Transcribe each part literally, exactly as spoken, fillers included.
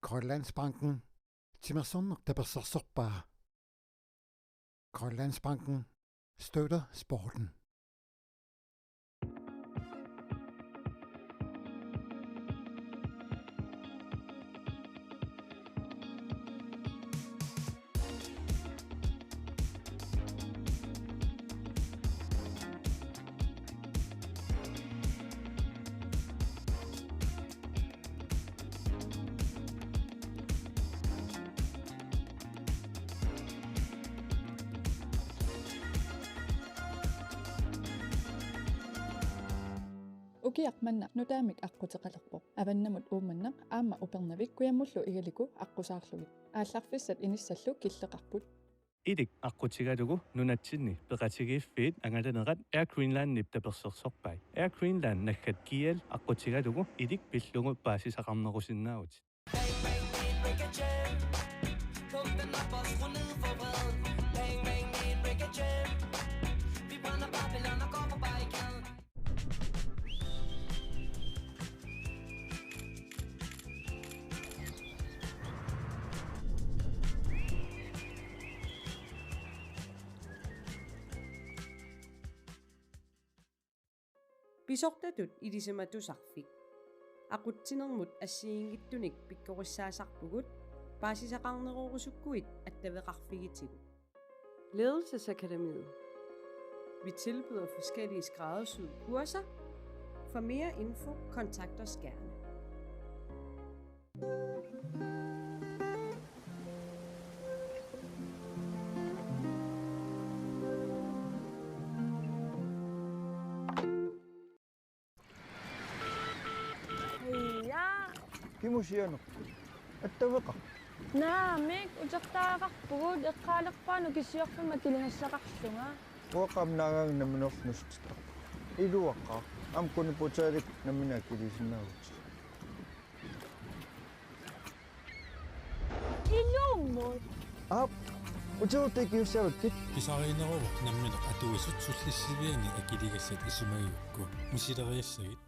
Grønlandsbanken. Timersorneq tapersersorpaa. Grønlandsbanken støtter sporten. Ukiaq manna nutaamik aqquteqalerpoq. Avannamut Uummannaq aamma Upernavik kujammullu Igaliku aqqusaarlugit. Aallarfissat inissallu killeqarput. Ilik aqqutigalugu nunatsinni peqatigiiffiit angalanerat Air Greenlandip tapersersorpai. Air Greenland naggat G L aqqutigalugu ilik pillugu paasisaqarnerusinnaavutit. Bang, bang, en Rick og Jam. Pumpen op og skru ned for vreden. Bang, bang, en Rick og Jam. Vi brænder Babylon og går på barrikaden. Pisortatut ilisimatusarfik. Aqutsinermut assigiinngitsunik pikkorissaasarpugut, paasisaqarnerorusukkuit attaveqarfigitigut. Ledelsesakademiet. Vi tilbyder forskellige skræddersyede kurser. For mere info, kontakt os gerne. Ja. Kimusianerput? Attaveqarpit? Naamik, utertagaqarpugut, eqqaalerpaat nukissuarfimmi akiligassaqarlunga. Uanga aamma naagaanga nammineq nuussutittarpunga. Iluaqaaq, aamma Kuniputaalik nammineq akiliisinnaavutit. Ilummut. Aap, utertagaq ikiussavakkit. Pisariinneruvoq nammineq atuisut sullissiviani akiligassat isumagigukku. Misileriassagit.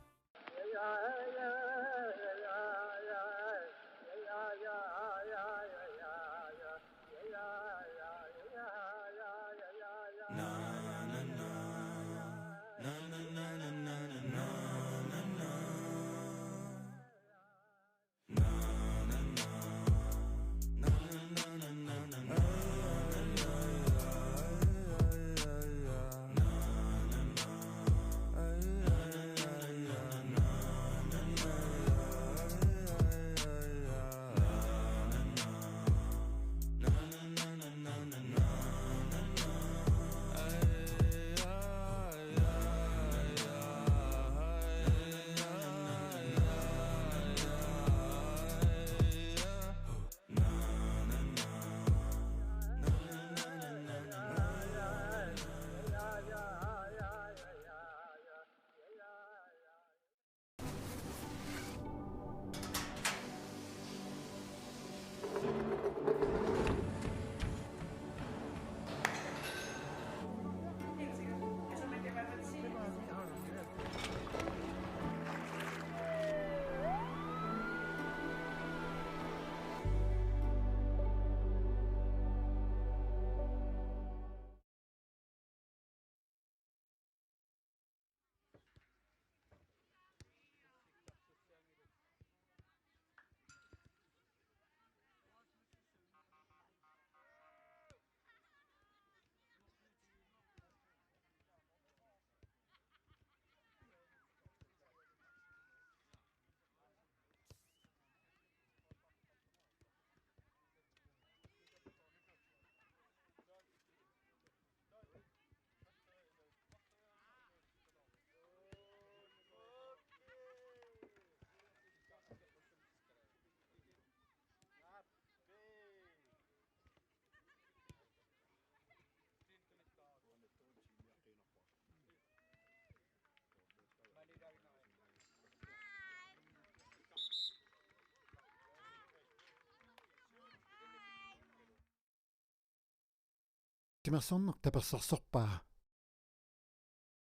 Timersorneq tapersersorpaa.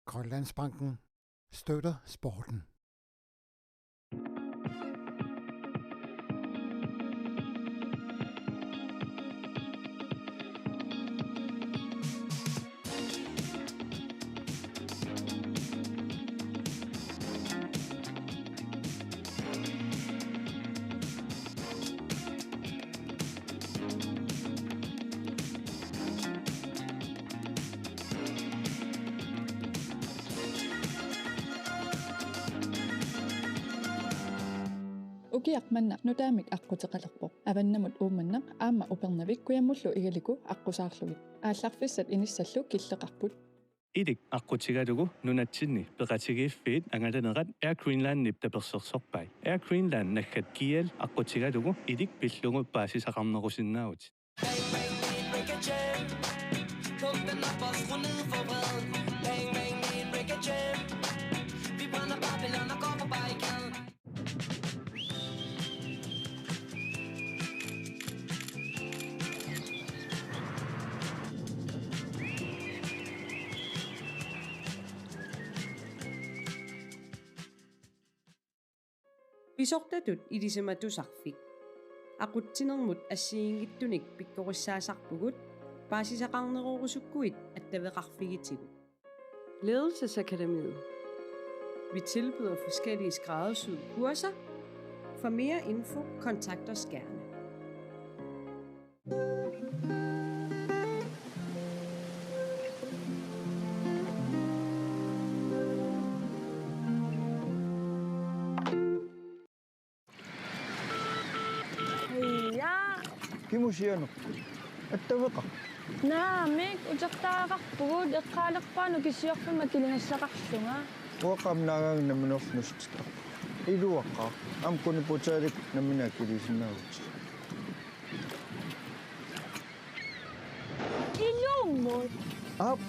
Grønlandsbanken støtter sporten. Ukiaq manna nutaamik aqquteqalerpoq. Avannamut Uummannaq aamma Upernavik kujammullu Igaliku aqqusaarlugit. Aallarfissat inissallu killeqarput. Ilik aqqutigalugu nunatsinni peqatigiiffiit angalanerat Air Greenlandip tapersersorpai. Air Greenland naggat G L aqqutigalugu Ilik pillugu paasisaqarnerusinnaavutit. Pump den op og skru ned for vreden. Bang, bang, en Reggae Jam. Vi brænder Babylon og går på barrikaden. Pisortatut ilisimatusarfik. Aqutsinermut assigiinngitsunik pikkorissaasarpugut, paasisaqarnerorusukkuit attaveqarfigitigut. Ledelsesakademiet. Vi tilbyder forskellige skræddersyede kurser. For mere info, kontakt os gerne. Ja. Kimusianerput? Attaveqarpit? Naamik, utertariaqarpugut, eqqaalerpaanut kisiorfimma akiligassaqarlunga. Uanga aamma naagaangat nammineerlunga nuussutittarpunga. Iluaqaaq. Aamma kuniputaalik nammineq akiliisinnaavutit. Ilumut. Aap,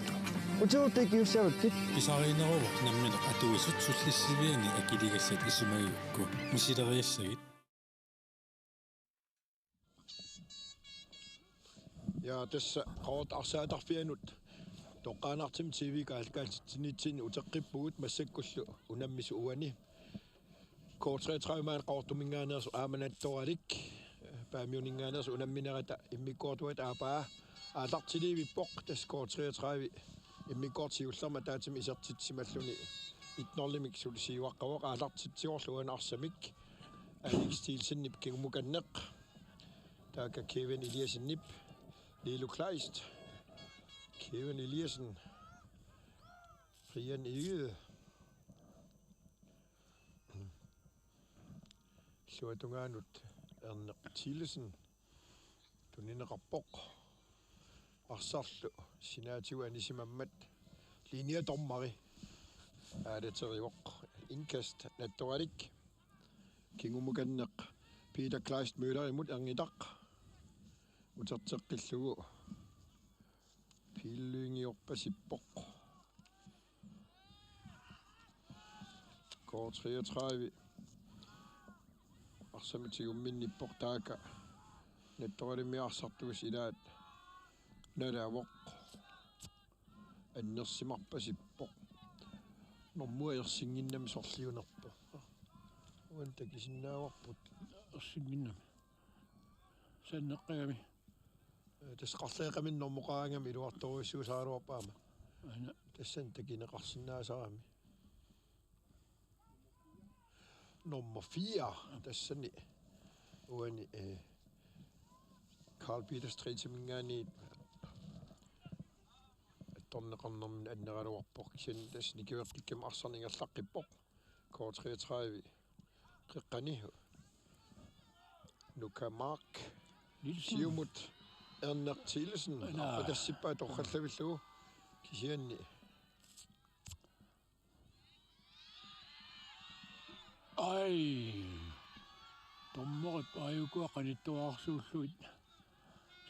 utertaq ikiussavakkit. Pisariinneruvoq nammineq atuisut sullissiviani akiligassat isumagigukku misileriassagit. Ja, tassa Qaqortoq arsaatarfianut toqqaannartumik T V kaal-, kaaltitsinitsinni uteqqippugut massakkullu unammisut uani. K treogtredive maani Qaqortuminngaanneersoq aamma Nattoralik, Paamiuninngaanneersoq unamminerata immikkoortuata aappaa aallartiliivippoq, tassa K treogtredive immikkoortut siullermik ataatsimik isertitsisimalluni et nulimik suli siuaqqavoq, aallartitsivoq uani arsamik Alex Thielsenip kingumukanneq. Taakku Kevin Eliassenip, Lilo Kleist, Kevin Eliassen, Brian Egede. Illuatungaanut Erneq Thielsen tunineqarpoq. Arsarlu sinaatigut anisimammat linjedommeri aalaterivoq. Indkast Nattoralik. Kingumukanneq Peter Kleist Møllerimut erngitaq. Uterteqqillugu Piilliingiorpasippoq. K treogtredive. Arsamik tigumminnippoq taakku. Nattoralimmi arsartuusoq ilaat nalavoq. Annersimarpasippoq. Normua ersinnginnami sorliunerpoq. Uani takusinnaavarput. Ersinnginnami. Sanneqqagami. Tassa qarleeqqaminnik normoqaraangami iluartorujussuusaraluarpoq aamma. Aana. Tassani takuneqarsinnaasarami. Nummer fire. Tassani uani, eh, Carl Peter Streetiminngaanniit attorneqarnermini anneraluarpoq. Kisianni tassa nikiveqqikkami arsarneq ingerlaqqippoq. K treogtredive. Qeqqani Nuka Mark. Nielsen. Siumut Erneq Thielsen. Aana. Arpatassippaa torrallavillugu. Kisianni. Ai. Dommerip aajukua qanittuararsuullugit.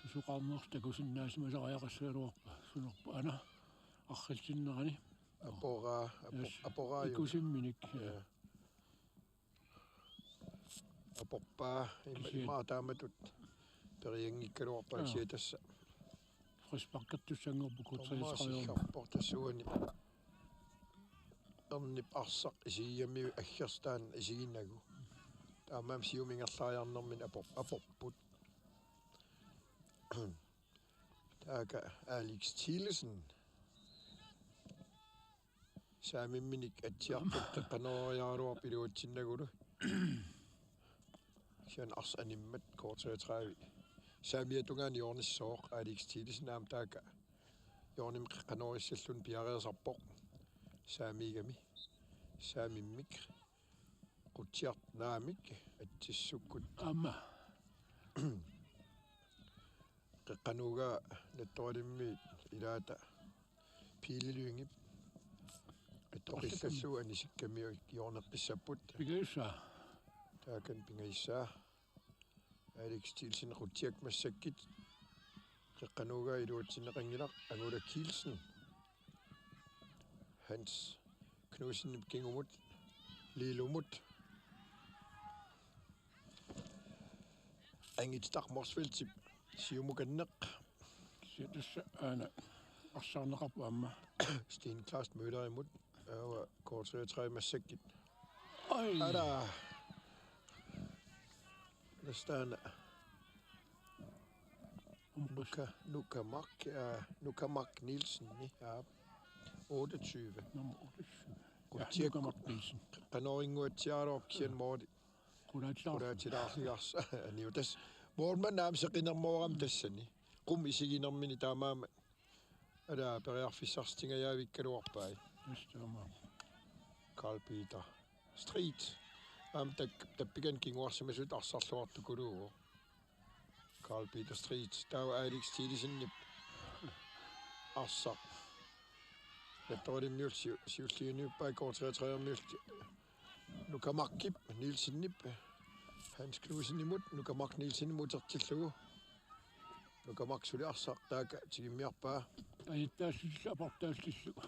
Susoqarnersoq takusinnaasimasariaqassagaluarpa. Sunerpa aana. Arriitsinnerani. Aporaa, apo-, yes. Aporaa jo. Ikusimminik. Ja. Ja. Aporpaa, ima, kisianni. Ima taamatut perianngikkaluarpaa. Aa. Kisianni tassa. Frisparkertussanngorput K treogtredive. Tommasillarpoq tassa uani. Ernip arsaq isigigamiuk aggersaq taanna isiginagu. Taamaammat siumut ingerlariarnermini apor-, aporput. Taakku Alex Thielsen. Saamimminik atsiarput qeqqanooriaraluarpoq iluatsinnagulu. Kisianni arsaq animmat K treogtredive. Saamiata tungaanut hjørnessooq Alex Thielsen aamma taakku. Hjørnemik qeqqanoorissalluni piareersarpoq. Saamiigami. Saamimmik. K Utsiarnaamik atsissukkut. Aamma. Qeqqanut Nattoralimmit ilaata Pele Lyngep attoqillallugu anisikkamiuk hjørneqqissapput. Pingajussaa. Taakani pingajussaa. Alex Thielsen Qutsiak massakkut. Qeqqanut iluatsinneqanngilaq. Angula Kielsen. Hans Knudsenip kingumut. Lillumut. Angitaq Motzfeldtip siumukanneq. Kisianni tassa aana arsaarneqarpoq aamma. Sten Kleist Møllerimut. Aava K treogtredive massakkut. Oj. Ala. Tassa taanna. Nuka, Nuka Mark, øh, Nuka Mark Nielsen, ja. Otteogtyve. Nummer otteogtyve. Ja, Nuka Mark Nielsen. Qanoringuatsiaroq kisianni moodi. Qulaatilaarlugu. Qulaatilaarlugu. Aniu tassa. Moorman naam seqinermoorami tassani. Qummi isiginermini taamaammat. Ala periarfissarsitingajavikkaluarpai. Just det, man. Carl Peter Street. Aamma tak-, tappikani kinguarsimasut arsarluartukuluuvoq. Carl Peter Street. Taava Alex Thielsenip arsaq. Nattoralimmiut siu-, siulliuniuppaa K treogtredive-miut. Nuka Markip Nielsenip. Hans Knudsenimut Nuka Mark Nielsenimut utertillugu. Nuka Mark suli arsaq taakku tigummiarpaa. Ajattaassutissaq aportaallissuaq.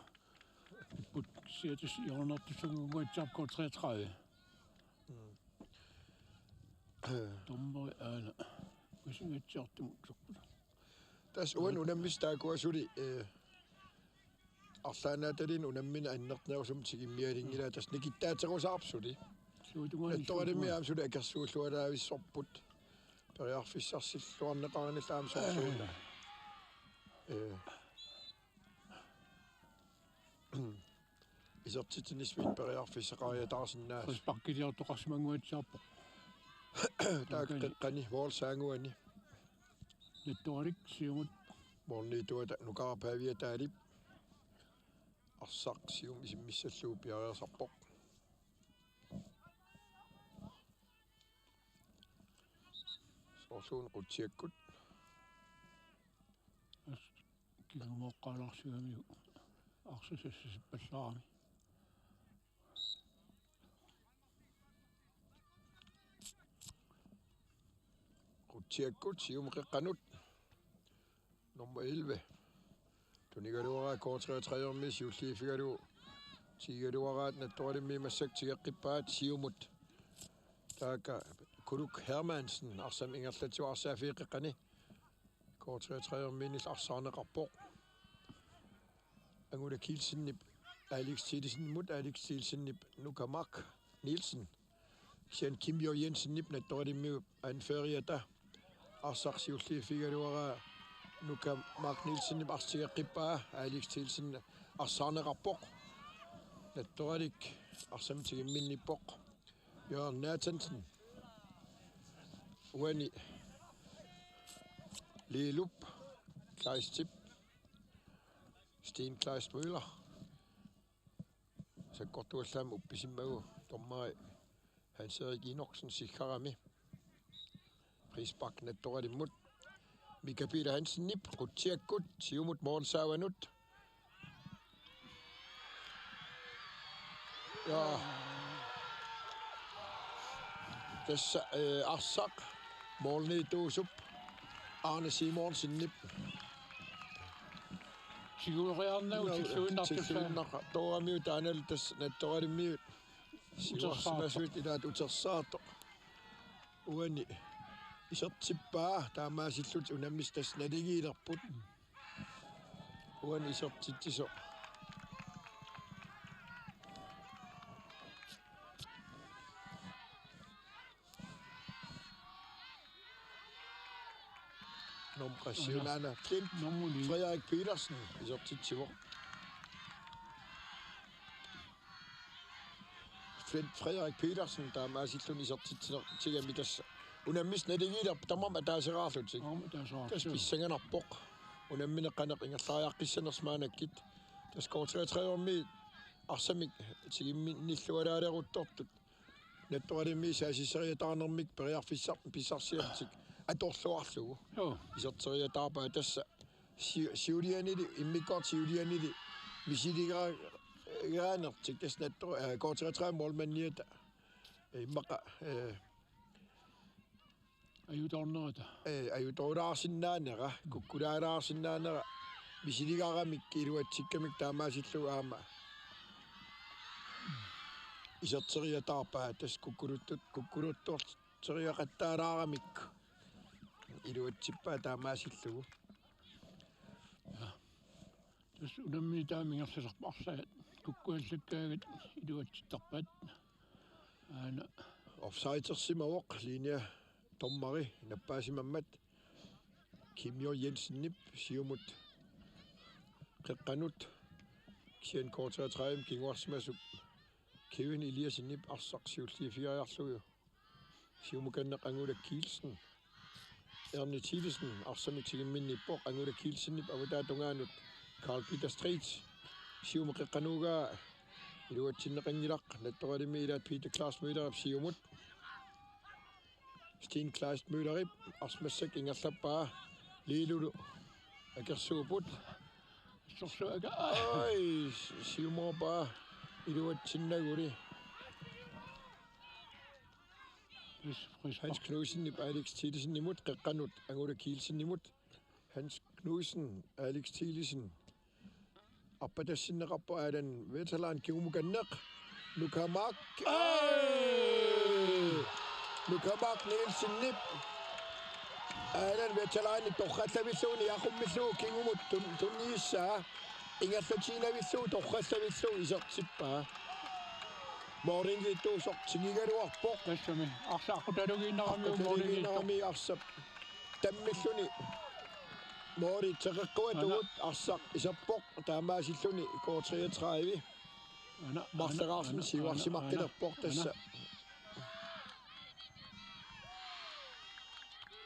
Ipput kisianni tassa hjørnertussanngikkaluarpoq K treogtredive. Mm. Dommeri aana. Usingatsiartumut soqquta. Tassa uani unammissat taakkua suli, øh, arlaannaatalinnut unammineq annertunerusumik tigummialinngilaa tassa nikittaaterusaarpoq suli. Suutungaani. Nattoralimmi suutungaani. Aamma suli akersuullualaavissorput. Periarfissarsilluarneqarnillu aamma sorsuuna. Ee. Isertitsinissaminnut periarfissaqariataarsinnaasoq. Frisparkiliortoqarsimannguatsiarpoq. Taakku qeqqani, målsaanguani. Nattoralik siumut. Målniittuata Nukaaraq Pavia Daalip. Arsaq siumut isimmissallugu piareersarpoq. Soorluuna Qutsiakkut. As-, kingumooqqaalaarsigamiuk arsaq sassasippallaarami. Qutsiakkut siumut qeqqanut. Nummer elleve. Tunigaluaraa K treogtredive-mi siulliuffigalugu. Tigigaluaraat Nattoralimmi massakkut tigeqqippaat siumut. Taakku Kuluk Hermansen arsamik ingerlatsisoq arsaaffiup qeqqani. K treogtredive-minnillu arsaarneqarpoq. Angula Kielsenip Alex Thielsenimut, Alex Thielsenip Nuka Mark Nielsen. Kisianni Kim Jo Jensenip Nattoralimmiup anføreriata arsaq siulliuffigaluaraa Nuka Mark Nielsenip arsaq tigeqqippaa, Alex Thielsen arsaarneqarpoq. Nattoralik arsamik tigumminnippoq. Jørgen Nathansen. Uani Lilup Kleistip. Sten Kleist Møller. Sakkortuallaamik uppisimmagu dommeri Hans Erik Enoksen siggarami. Frispark Nattoralimmut. Mika Peter Hansenip Qutsiakkut siumut målsaavanut. Ja. Tassa, øh, arsaq målniittuusup Arne Simonsenip. Tiguleriarnagu tilluinnartussaq. Tilluinnartooramiuk taannalu tassa Nattoralimmiut. Siuarsimasuit ilaat utersaartoq. Uani isertippaa taamaasillutik unammissat tassa naligiilerput. Uani isertitsisoq. Nummer syv, Anna Flint. Nummer ni. Frederik Petersen isertitsivoq. Flint Frederik Petersen taamaasilluni isertitsinertigami tassa. Unammissat naligiilerput tamarmik ataaseraarlutik. Aamma ataaseraarlutik. Tassa pissanganarpoq. Unammineq qanoq ingerlariaqqissanersoq maannakkut. Tassa K treogtredive-mi arsamik tigumminnillualaaleruttortut. Nattoralimmik saassusseriataarnermik periarfissaq pissarsiallutik atorluarlugu. Joo. Iserteriataarpaa tassa si-, siulianili, immikkoortut siulianili misiligaa-, gaanertik tassa natto-, eh, K treogtredive målmandiata. Immaqa, eh, Ajutoornerata. Eh, ajutoorlaarsinnaanera, kukkulaarlaarsinnaanera, misiligaramik iluatsikkamik taamaasillugu aamma. Iserteriataarpaa tassa kukkuluttut, kukkuluttuut teriaqattaalaaramik iluatsippaa taamaasillugu. Tassa unammineq taama ingerlasarput arlaat kukkuallakkaagat iluatsittarpaat. Aana. Offsidersimavoq linjedommeri nappaasimammat. Kim J. Jensenip siumut qeqqanut kisianni K treogtredive kinguarsimasup Kevin Eliassenip arsaq siulliuffigeriarlugu. Siumukanneq Angula Kielsen. Erni Thielesen arsamik tigumminnippoq, Angula Kielsenip avataa tungaanut Karl Peter Street. Siumut qeqqanut iluatsinneqanngilaq, Nattoralimmik ilaat Peter Klaus Møllerip siumut. Steen Kleist Møllerip arsaq massakkut ingerlappaa, Lilulu akersuupput. Sorsuaga. Oj, si-, siumoorpaa iluatsinnaguli. Fris-, frispark. Hans Knudsenip Alex Thielesenimut qeqqanut Angula Kielsenimut. Hans Knudsen, Alex Thielesen. Arpatassinneqarpoq Allan Vetelaan kingumukanneq. Nukamak. Oj! Nukamak Nielsenip Allan Vetelaan torrallavillugu niaqummillugu kingumut tun-, tunniussaa. Ingerlatiinnavillugu torrallavillugu isertippaa. Målimiittuusoq tigigaluarpoq. Tassami. Arsaq aqqutalugiinnaramiuk målimiittoq. Aqqutalugiinnaramiuk arsaq. Tammilluni måli teqeqquatugut. Ana. Arsaq iserpoq taamaasilluni K treogtredive. Ana, ana, marloriarluni ana, siuarsimaqqilerpoq ana, tassa. Ana.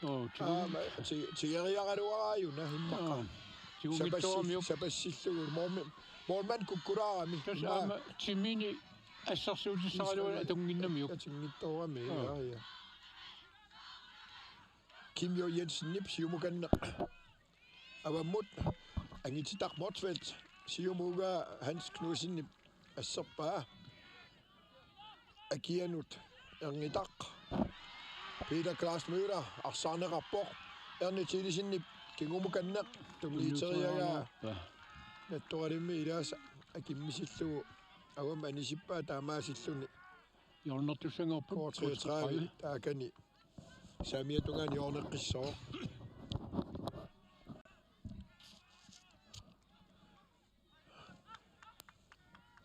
Oo, aa, tigu-, ma-, ti-, tigeriaraluaraajuna immaqa. Oo, tigugittooramiuk. Sapassi-, sapassillugu. Målmi-, målmand kukkulaarami. Tassa imma aamma timini assersuutissaraluarluni atunnginnamiuk. Atunnginnamiuk, oo, ja, ja. Kim J. Jensenip siumukanneq avammut, Angititaq Motzfeldt siumuugaa Hans Knudsenip asserpaa. Akianut erngitaq. Peter Klaus Møller arsaarneqarpoq. Erni Thielesenip kingumukanneq tunniuteriagaa. Tunniuteriagaa. Nattoralimmik ilaasa akimmisillugu avammut anisippaa taamaasilluni. Hjørnertussanngorput. K treogtredive taakani. Saamiata tungaanut hjørneqqissooq.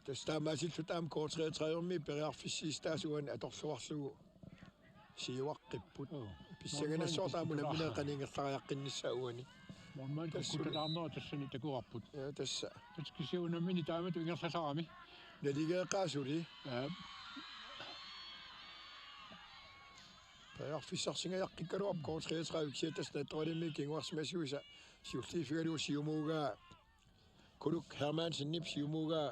Tassa taamaasilluta aamma K treogtredive-mi periarfissiissutaasa uani atorluarlugu siuaqqipput. Joo. Pissanganassaaq taama unammineq qanoq ingerlariaqqinnissaa uani. Målmand. Tassami. Kukkutalaarnera tassani takuarput. Ja, tassa. Tassa kisianni unammineq taamatut ingerlasarami. Naligeeqqaasuli. Ja. Periarfissarsingajaqqikkaluarpoq K treogtredive kisianni tassa Nattoralimmik kinguarsimasuisa siulliuffigalugu siumuugaa Kuluk Hermansenip siumuugaa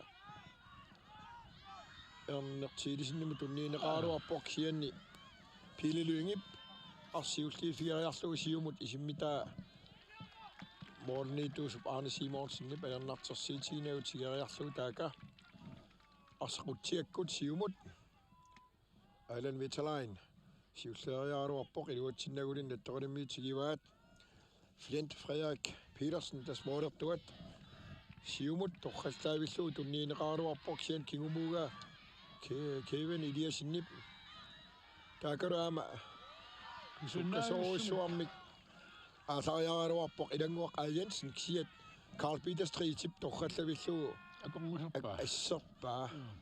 Erni Thielesenimut tunniunneqaraluarpoq kisianni Pele Lyngep arsaq siulliuffigeriarlugu siumut isimmitaa målimiittuusup Arne Simonsenip ajornartorsiutiginagu tigeriarlugu taakku arsaq qutsiakkut siumut. Allan Vetelaan siulliuffigeriaraluarpoq iluatsinnaguli Nattoralimmik tigivaat. Flint Frederik Petersen tassa målertuat siumut torrallaavillugu tunniunneqaraluarpoq kisianni kingumuugaa Ke-, Kevin Eliassenip. Taakkualu aamma sukkasoorujussuarmik aallariaraluarpoq Ilannguaq A. Jensen kisianni Karl Peter Streetip torrallavillugu akornuserpaa. Ak-, asserpaa. Mm.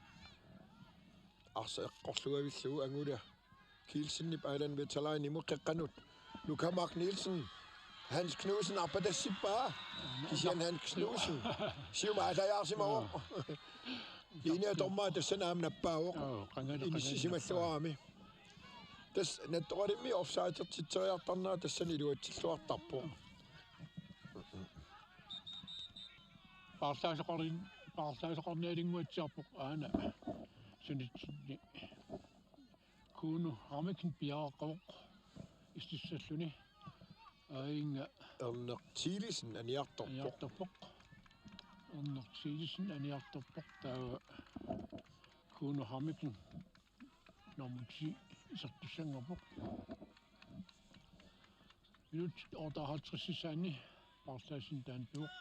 Arsaq eqqorluavillugu Angula Kielsenip Allan Vetelaanimut qeqqanut. Nuka Mark Nielsen. Hans Knudsen arpatassippaa. Kisianni Hans Knudsen siumut aallajaarsimavoq. Linjedommeri tassani aamma nappaavoq. Joo, qangali, qangali. Inissisimalluarami. Tassa Nattoralimmik offsidertitseriartarnera tassani iluatsilluartarpoq. Paarlaasoqarlin-, paarlaasoqarnialinnguatsiarpoq aana. Sunitsinni. Kuno Hemmingsen piareeqqavoq istissalluni. Aajuna Erneq Thielesen aniartorpoq. Aniartorpoq. Erneq Thielesen aniartorpoq, taava Kuno Hemmingsen nummer ti isertussanngorpoq. Minutsit otteoghalvtredsissaanni paarlaasinnaavoq.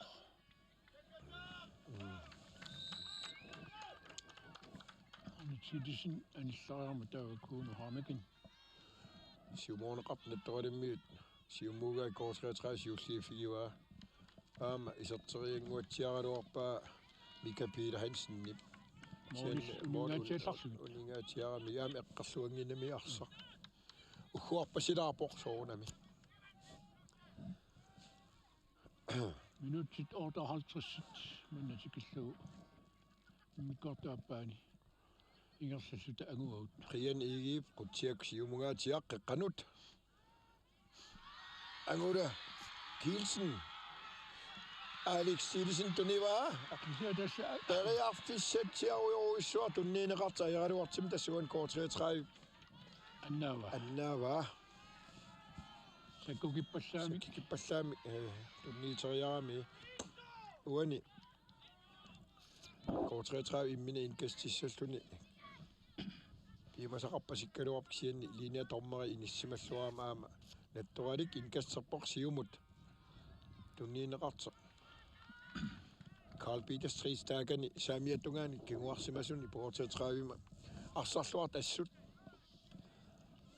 Mm. Erneq Thielesen anillariarmat taava Kuno Hemmingsen. Siumooneqarpoq Nettoralimmiut. Siumuugaat K treogtredive siulliuffigivaa. Aamma iserteriannguatsiaraluarpaa Mika Peter Hansenip. Moorist. Kisianni moorist uningaatsiallarlugit. Uningaatsiarami aamma eqqarluannginnami arsaq. Ugguarpasilaarpoq soorunami. Minutsit otteoghalvtreds manna tikillugu immikkoortup aappaani ingerlalluta anguagut. Brian Egedep qutsiak siumungaatsiaq qeqqanut. Angula Kielsen. Alex Thielesen tunivaa. Kisianni tassa periarfissatsiarujorujussuaq tunniunneqartoq, ajoraluartumik tassuuna K treogtredive. Annaavaa. Annaavaa. Sakkukippallaamik. Sakkukippallaamik, eh, tunniuteriarami. Uani K treogtredive imminut indkastissalluni piumasaqarpasikkaluarpoq, kisianni linjedommeri inissimalluarami aamma Nettoralik indkasterpoq siumut. Tunniunneqartoq. Carl Peter Street taakani saamiata tungaani kinguarsimasuni K treogtredive-mi arsarluartoq assut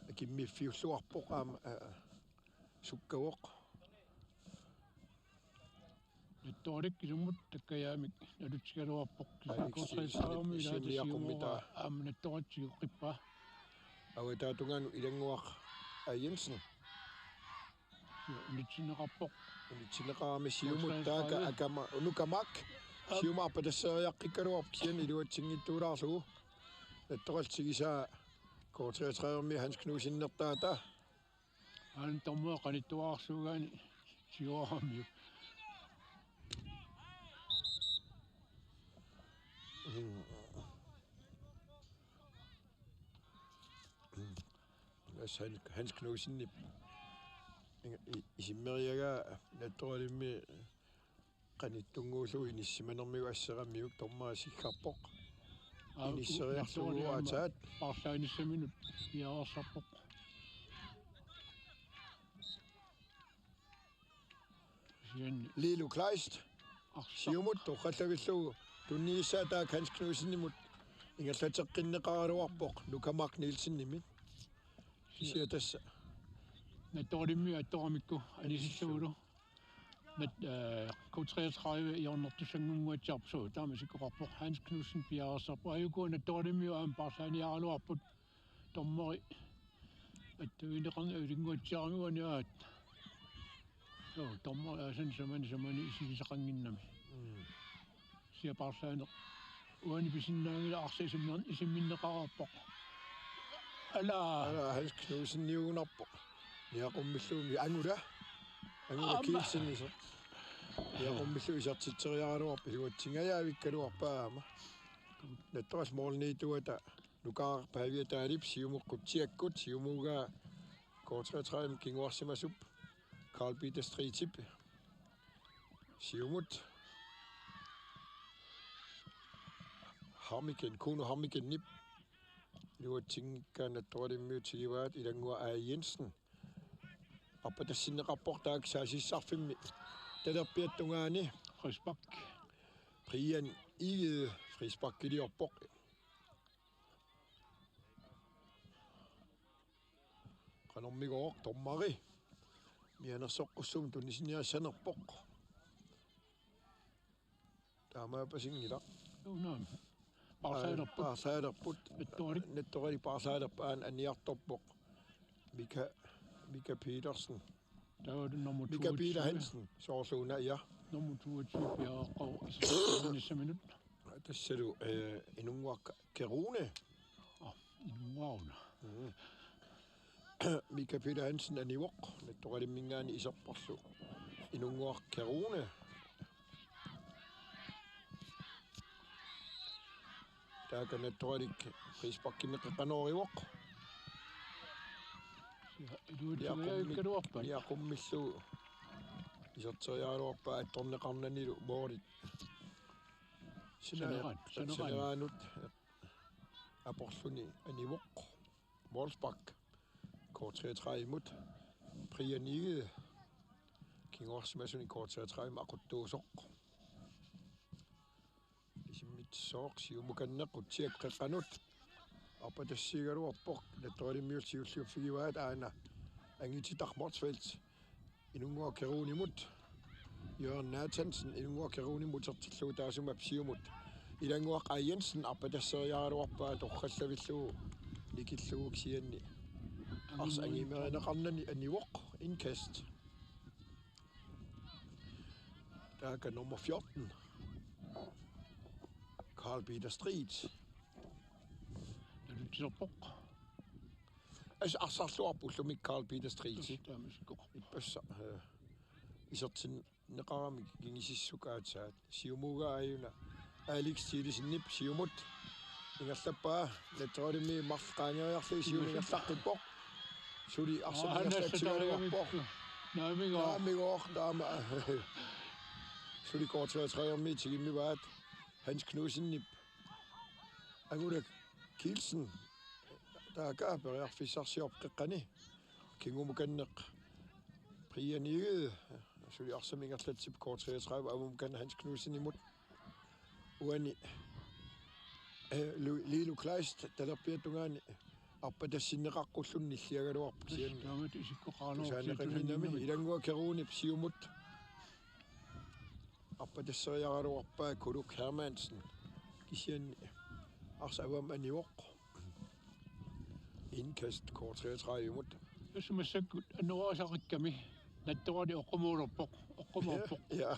akimmiffiulluarpoq aamma, aa, sukkavoq. Nettoralik ilummut takkajaamik nalutigaluarpoq. Alex K treogtredive-mi Jensen ilaata isimmia siumua qummitaa. Aamma Nettoralik tiguqqippaa. Avataa tungaanut Ilannguaq A. Jensen. Unitsinneqarpoq. Unitsinneqarami siumut taaka K treogtredive. Akama, Nuka Mak. Aap. Siumut arpatasseriaqqikkaluarpoq kisianni iluatsinngitsuulaarlugu. Nettoralik tigusaa K treogtredive-mi Hans Knudsenertaata. Aana dommeri qanittuararsuugaanni tiguaramiuk. Mm. Mm. Tassa Hans, Hans Knudsenip. Inga-, i-, isimmeriagaa Nettoralimmi qanittunnguullugu inissimanermigut asseramiuk dommeri siggarpoq. Aa, inisseriarlugu Nettoralik aamma aatsaat. Paarlaanissaminut piareersarpoq. Kisianni Lilo Kleist. Arsaq. Siumut torrallavillugu tunniussaa taakku Hans Knudsenimut ingerlateqqinneqaraluarpoq Nuka Mak Nielsenimit. Kisianni tassa Nettoralimmi attoramikku anisillugulu. Nat-, eh, K treogtredive hjørnertussanngortitsiarpoq, suu, taama isikkoqarpoq. Hans Knudsen piareersarpoq. Aajuku Nettoralimmi aamma paarlaaniaraluarput. Dommeri attuineqarneq ilinnguatsiarami uani aat. Suu, dommeri aasani samani samani isigisaqannginnami. Mm. Kisianni paarlaaneq uani pisinnaanngilaq, arsaq isimmin-, isimminneqareerpoq. Ala. Ala, Hans Knudseniugunarpoq. Niaqummilluunniit Angula. Angula Aamma. Kielsen iso. Niaqummilluunniit isertitseriaraluarpoq, iluatsingajaavikkaluarpaa aamma. Nettoralik målimiittuata Nukaaq Pavia Dahlip siumut qutsiakkut, siumuugaa K treogtredive kinguarsimasup Carl Peter Streetip. Siumut Hemmingsen, Kuno Hemmingssenip. Iluatsinngikkaa Nettoralimmiut tiguaat, Ilannguaq A. Jensen. Arpatassinneqarpoq taakku saassussarfimmi talerpiata tungaani. Frispark. Brian Egede frisparkiliorpoq. Qanormigooq dommeri mianersoqqussummik tunniussiniassanerpoq. Taamaappasinngilaq. Unaam. Paarlaalerput. Paarlaalerput. Nettoralik. Nettoralik paarlaalerput aana aniartorpoq. Mika, Mika Petersen. Taava nummer Mika Peter toogtyve. Hansen. Soorlu una, ja. Nummer toogtyve piareeqqavoq isertitserinissaminut. Tassalu, eh, Inunnguaq Kerune. Aa, Inunnguaq una. Mm. Mika Peter Hansen anivoq, Nettoralimminngaanniit iserporlu Inunnguaq Kerune. Taakku Nettoralik frisparkinneq qanoorivoq. Ja, iluatsingajaakkaluarpaat. Niaqummillu iserteriaraluarpaa attorneqarnanilu moorit. Sina-, saneraan, saneraan. Saneraanut aporluni anivoq. Wolfsbak. K treogtredive-mut. Brian Egede. Kinguarsimasunik K treogtredive-mi aquttuusoq. Isimmitsooq siumukanneq Utsiak qeqqanut. Arpatassiigaluarpoq, Nattoralimiut siulliuffigivaat aana Angititaq Motzfeldt. Inunnguaq Keruunimut. Jørgen Nathansen, Inunnguaq Keruunimut utertillugu taassuma siumut. Ilannguaq A. Jensen, arpatasseriaraluarpaa torrallavillugu nikillugu kisianni. Arsaq angimerineqarnani anivoq, indkast. Taakku nummer fjorten. Karl Peter Street. Nalutsilerpoq. As arsarluarput ullumi Karl Peter Street. Taama isikkoqarpoq. Ippassaq, eh, isertinneqarami kingisissuk aatsaat. Siumuugaa aajuna Alex Thielesenip siumut. Ingerlappaa Nattoralimi marluk qaangeeriarlugit siumut ingerlaqqippoq. Suli arsaq ingerlatsigaluarpoq. Naamigooq. Naamigooq taama. Suli K treogtredive-mi tigummivaat Hans Knudsenip. Angula Kielsen. Taakku periarfissarsiorput qeqqani. Kingumukanneq Brian Egede. Suli arsaq ingerlatsipput K treogtredive, aamma mukanneq Hans Knudsenimut. Uani, eh, Lu-, Lilo Kleist talerpiata tungaani arpatassinneqaqqulluni nilliagaluarpoq kisianni. Taamatut isikkoqaraluarpoq. Tusaaneqanngimmat Ilannguaq Keruunip siumut. Arpatasseriaraluarpaa Kuluk Hermansen. Kisianni arsaq avammut anivoq. Indkast K treogtredive-mut. Tassa massakkut annoraasarikkami Nattorali oqqumoorpoq, oqqumoorpoq. Ja.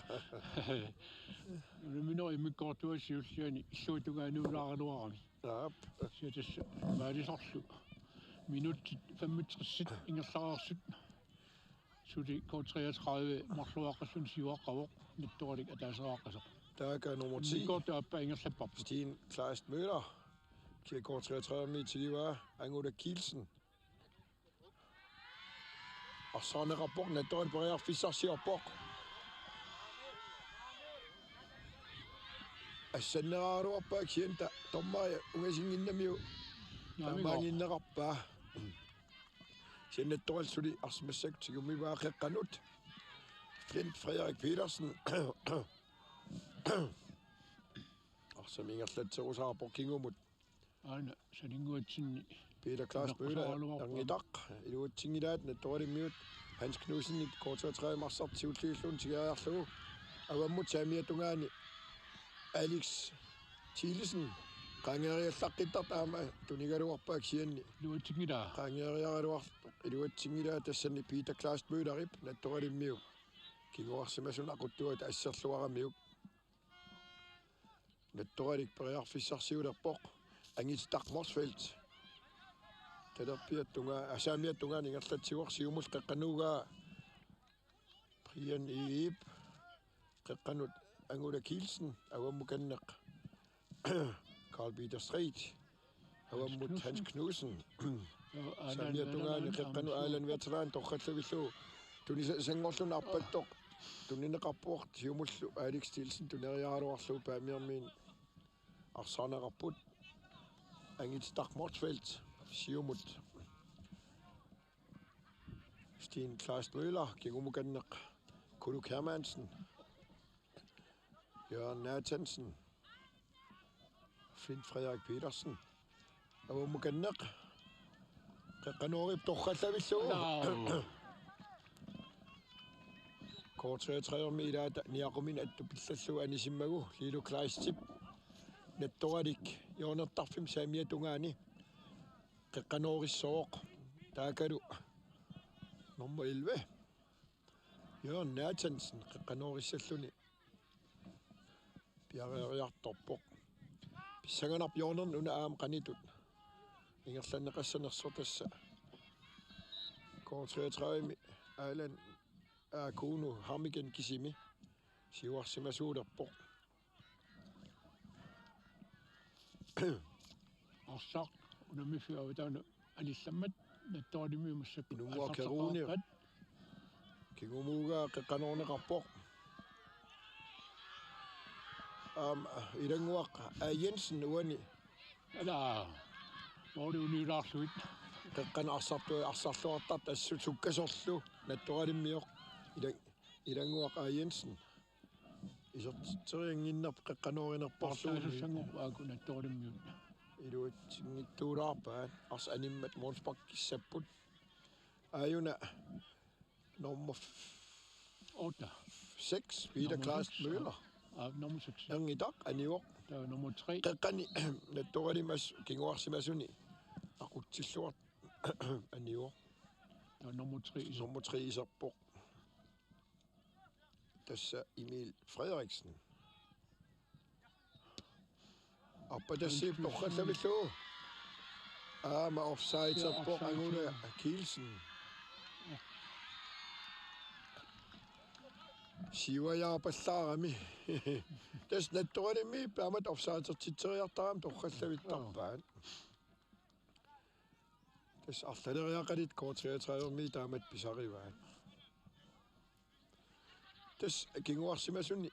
Unamminerup immikkoortuata siulliani illuatungaa nuulaaraluarami. Aap. Kisianni tassa maalisarlu minutsit femogtres ingerlareersut. Suli K treogtredive marluaqqalluni siuaqqavoq, Nattoralik ataaseriaqqasoq. Taakku nummer ti. Immikkoortup aappaa ingerlapparput. Steen Kleist Møller. Kisianni K treogtredive-mi tigivaa Angula Kielsen. Arsaarneqarpoq, Nattoralik periarfissarsiorpoq. Assanneraaruarpaa kisianni dommeri ungasinnginnamiuk. Naamigooq. Taamaannginneqarpaa. Kisianni Nattoralik suli arsaq massakkut tigummivaa qeqqanut. Flint Frederik Petersen. Arsaq ingerlatserusaarpoq kingumut. Aana saninnguatsinni. Peter Klaas Møller, unaqqusaraluarpaa. Erngitaq, iluatsinngilaat Nattoralimiut Hans Knudsenip K treogtredive-mi arsaq siulliullugu tigeriarlugu. Avammut saamiata tungaani Alex Thielesen qaangeeriallaqqittartoq aamma tunigaluarpaa kisianni. Iluatsinngilaa. Qaangeeriaraluarpoq, iluatsinngilaa tassani Peter Klaas Møllerip Nattoralimiut. Kinguarsimasunut aquttuata asserluaramiuk. Nattoralik periarfissarsiulerpoq. Angititaq Motzfeldt. Talerpiata tungaa-, aa, saamiata tungaani ingerlatsivoq siumullu qeqqanut uunga Brian Egedep. Qeqqanut Angula Kielsen, avammukanneq Karl Peter Street. Avammut Hans Knudsen. Hans Knudsen. Joo, Allan Saamiata tungaani Wetterlund, qeqqanut Allan Wetterlund torrallavillugu. Tunisanngorluni arpattoq. Tunineqarpoq siumullu Alex Thielsen tuneriaraluarlugu Paamiormiit arsaarneqarput. Angititaq Motzfeldt siumut. Steen Kleist Møller, kingumukanneq Kuluk Hermansen. Jørgen Nathansen. Finn Frederik Petersen. Avammukanneq. Qeqqanoorip torrallavillugu. Joo. K treogtredive-mi ilaata niaqumini attupillallugu anisimmagu Lilo Kleistip. Nattoralik hjørnertarfimmi saamiata tungaani. Qeqqanoorissooq. Taakkualu nummer elleve. Jørgen Nathansen qeqqanoorissalluni. Piareeriartorpoq. Pissanganarpoq hjørnerni una aamma qanitut. Ingerlanneqassanersoq tassa. K treogtredive-mi Allan Akuno Hammeken kisimi. Siuarsimasuulerpoq. Arsaq unammiffiup avataanut anillammat Nattoralimi massakkut Inunnguaq Keruuniaq. Kingumuugaa qeqqanoorneqarpoq. Aamma Ilannguaq A. Jensen uani. Ala. Mooriunilaarluit. Qeqqanut arsartu arsarluartartoq assut sukkasoorlu Nattoralimmiorlu. Ila-, Ilannguaq A. Jensen. Isertitseriannginnarpoq qeqqanoorinerporluunniit. Arsaasussanngorpoq aaku Nattoralimmiut. Iluatsinngitsuulaarpaat arsaq animmat målsparkissapput. Aajuna nummer Otte. seks, Peter Klaas Møller. Aa, nummer seks. Erngitaq anivoq. Taava nummer tre. Qeqqani Nattoralimmik kinguarsimasuni aqutsilluartoq anivoq. Taava nummer tre. Nummer tre iserpoq. Tassa Emil Frederiksen. Arpatassiip torrallavillugu. Aamma offsideerpoq Anguna Kielsen. Siuajaarpallaarami. Tassa Nattoralimmi aamma offsideertitseriartarami torrallavittarpaat. Tassa arlaleriaqalit K treogtredive-mi taamatut pisarivaat. Tassa kinguarsimasuni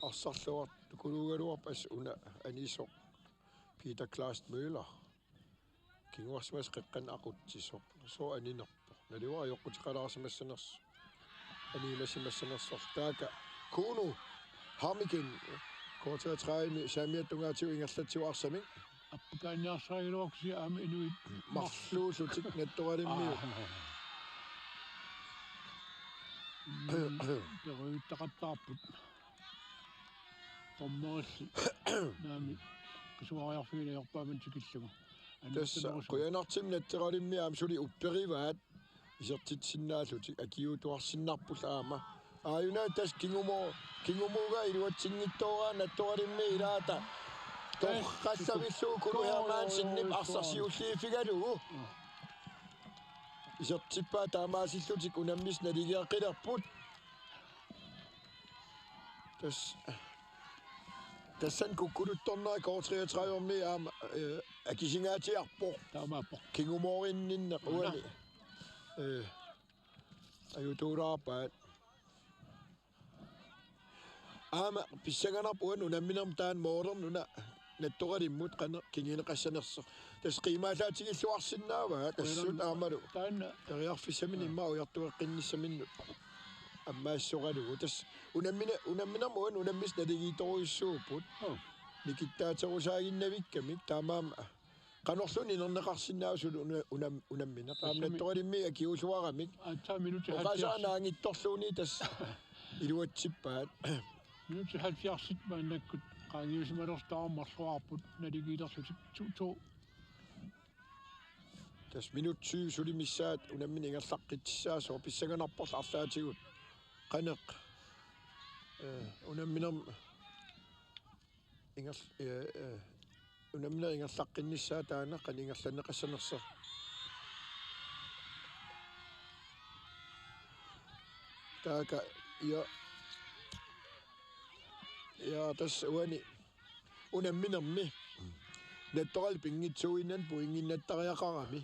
arsarluartoq tukuluugaluarpas una anisoq Peter Klaas Møller. Kinguarsimasoq qeqqanut aqutsisoq. Sooq aninerpoq. Naluara ajoquteqalaarsimassanersoq. Aniimasimassanersoq. Taakku Kuno Hamikin K treogtredive-mi saamiata tungaatigut ingerlatsivoq arsamik. Appakaanniarsarigaluarlusi aamma inuit Marluullutik Nattoralimmiut. Aa. Mm, peruuttaqattaarput. Dommerilli. Naamik. Qisuariarfigilaarpaaman tikillugu. Tassa qujanartumik Nattoralimmi aamma suli upperivaat. Isertitsinnaallutik akiuuttuarsinnarput aamma. Aajuna tassa kingumo-, kingumuugaa iluatsinngitsoorpaa Nattoralimmi ilaata. Torrallavillugu Kuno Hermansenip arsaq siulliuffigalugu. Isertippaa taamaasillutik unammissat naligeeqqilerput. Tassa, tassani kukkuluttornera K treogtredive-mi aamma, eh, akisingaatsiarpoq. Taamaappoq. Kingumoorinninneq uani. Eh, ajutuulaarpaat. Aamma pissanganarpoq uani unamminermi taanna moorerni una Nattoralimmut qanoq kinguneqassanersoq. Tassa qiimaalaatigilluarsinnaavaat assut aammalu. Taanna Periarfissaminut immaqa ujartueqqinnissaminnut ammaassoralugu. Tassa unammine-, unamminermi uani unammissat naligiittorujussuupput. Oh. Nikittaaterusaaginnavikkamik taamaammat qanorluunniit inerneqarsinnaava suli una-, unam-, unammineq. Taama Nattoralimmi akiuulluaramik. Aatsaat minutsit Oqaaseq halvfjerds. Naanngitsorluunniit tassa iluatsippaat. Minutsit halvfjerds maannakkut qaangiusimalertarmat marluarput naligiilerlutik to to. Tassa minut tyve suli missaat unammineq ingerlaqqissaasoq pissanganarporlu arlaatigut. Qanoq. Eh, unamminermi inger-, eh, eh, unammineq ingerlaqqinnissaa taanna qanoq ingerlanneqassanersoq. Taakku, ja. Ja, tassa uani unamminermi Nattoralik pinngitsuuinnani pointinnattariaqarami.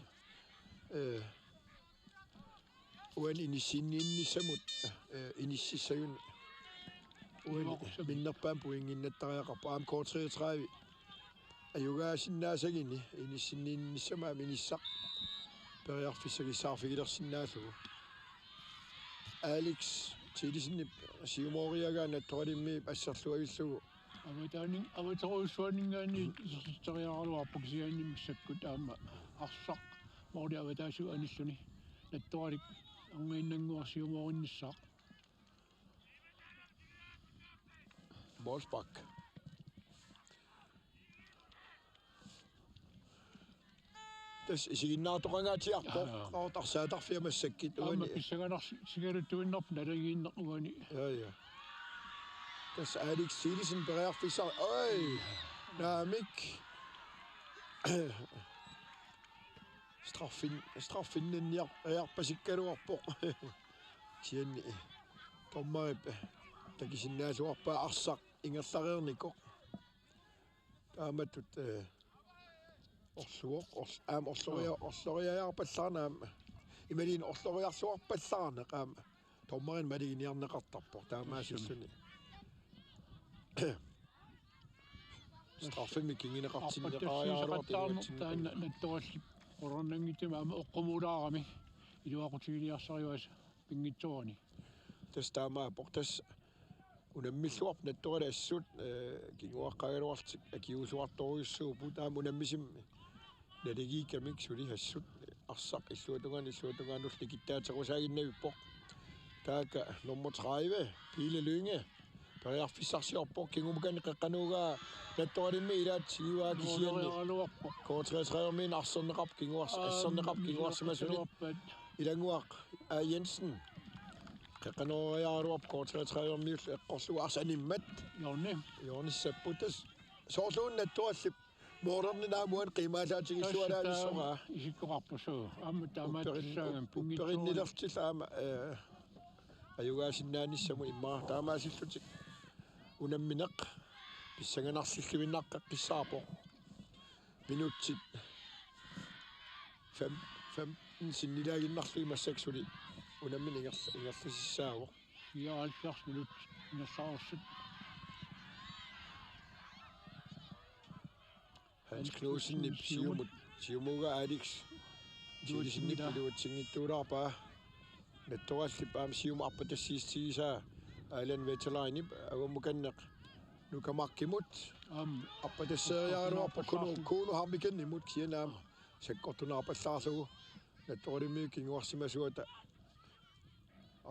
Eh, uani inissinniinnissamut, eh, inississajuni. Uani minnerpaamik pointinnattariaqarpoq aamma K treogtredive. Ajugaasinnaasaguni inissinniinnissamut aamma inissaq periarfissagissaarfigilersinnaallugu. Alex Thielesenip siumooriagaa Nattoralimmiip asserluavillugu. Avataanin-, avaterujussuaninngaanniit isertitseriaraluarpoq kisianni massakkut aamma arsaq mooli avataasigut anilluni. Nattoralik angiinnannguaq siumoorinnissaaq. Målspark. Tassa isiginnaartoqangaatsiarpoq. Aa. Qaartarsaatarfia massakkut. Aamma uani pissanganarsi-, sigaluttuinnarpoq naligiinneq uani. Ja, ja. Tassa Alex Thielesen periarfissaq. Oj! Naamik. Straffin-, straffinninniar-, -riarpasikkaluarpoq. Kisianni dommerip takusinnaalluarpaa arsaq ingerlareernikoq. Taamatut, eh, Orluoq, orl-, aamma orloria-, orloriaarpallaarneq aamma. Imaluunniit orloriarluarpallaarneq aamma. Dommerini maluginiarneqartarpoq taamaasilluni. Straffemik kinguneqartinneqariaraluartoq iluatsinneqarneq. Taanna Nattorallip qularnanngitsumik aamma oqqumoorami iluaqutigiliarsarivaat pinngitsoorani. Tassa taamaappoq, tassa unammilluarput Nattorali assut, eh, kinguaqqagaluarlutik akiuussuartorujussuupput, aamma unammisummi naligiikkamik suli assut arsaq illuatungaanut illuatungaanullu nikittaatequsaaginnavippoq. Taakku nummer tredive, Pele Lynge, periarfissarsiorpoq, kingumukanni qeqqanooraa Nattoralimmi ilaat siuaa kisianni. K treogtredive-miunit arserneqarpoq kinguars-, arserneqarpoq kinguarsimasunit. Ilannguaq A. Jensen. Qeqqanooriaraluarpoq K treogtredive-miullu eqqorlugu arsaq animmat. Jorni. Jornissappoq tassa. Soorluuna Nattorallip moorerni naamuan qiimaallaatigilluaraanissoraa. Isikkoqarpoq suu. Aamma taamaattussaagami pinngitsoorani. Upperinnilertillu aamma, eh, ajugaasinnaanissamut immaqa taamaasillutik unammineq pissanganarsilluinnaqqissaarpoq. Minutsit fem-, femten sinnilaaginnarlugit massakkut suli unammineq ingerl-, ingerlasissaavoq. Fireoghalvfjerds minut ingerlareersut. Hans Knudsenip siumut, siumuugaa Alex Thilesen iluatsinngitsoorpaa. Nattorallip aamma siumut arpatassiissutigisaa Allan Wetterleinip avamukanneq Nuka Markimut. Aamma arpatasseeriaraluarpoq Kuno, Kuno Hammiksenimut kisianni aamma sakkortunaarpallaarlugu Nattoralimmiut kinguarsimasuata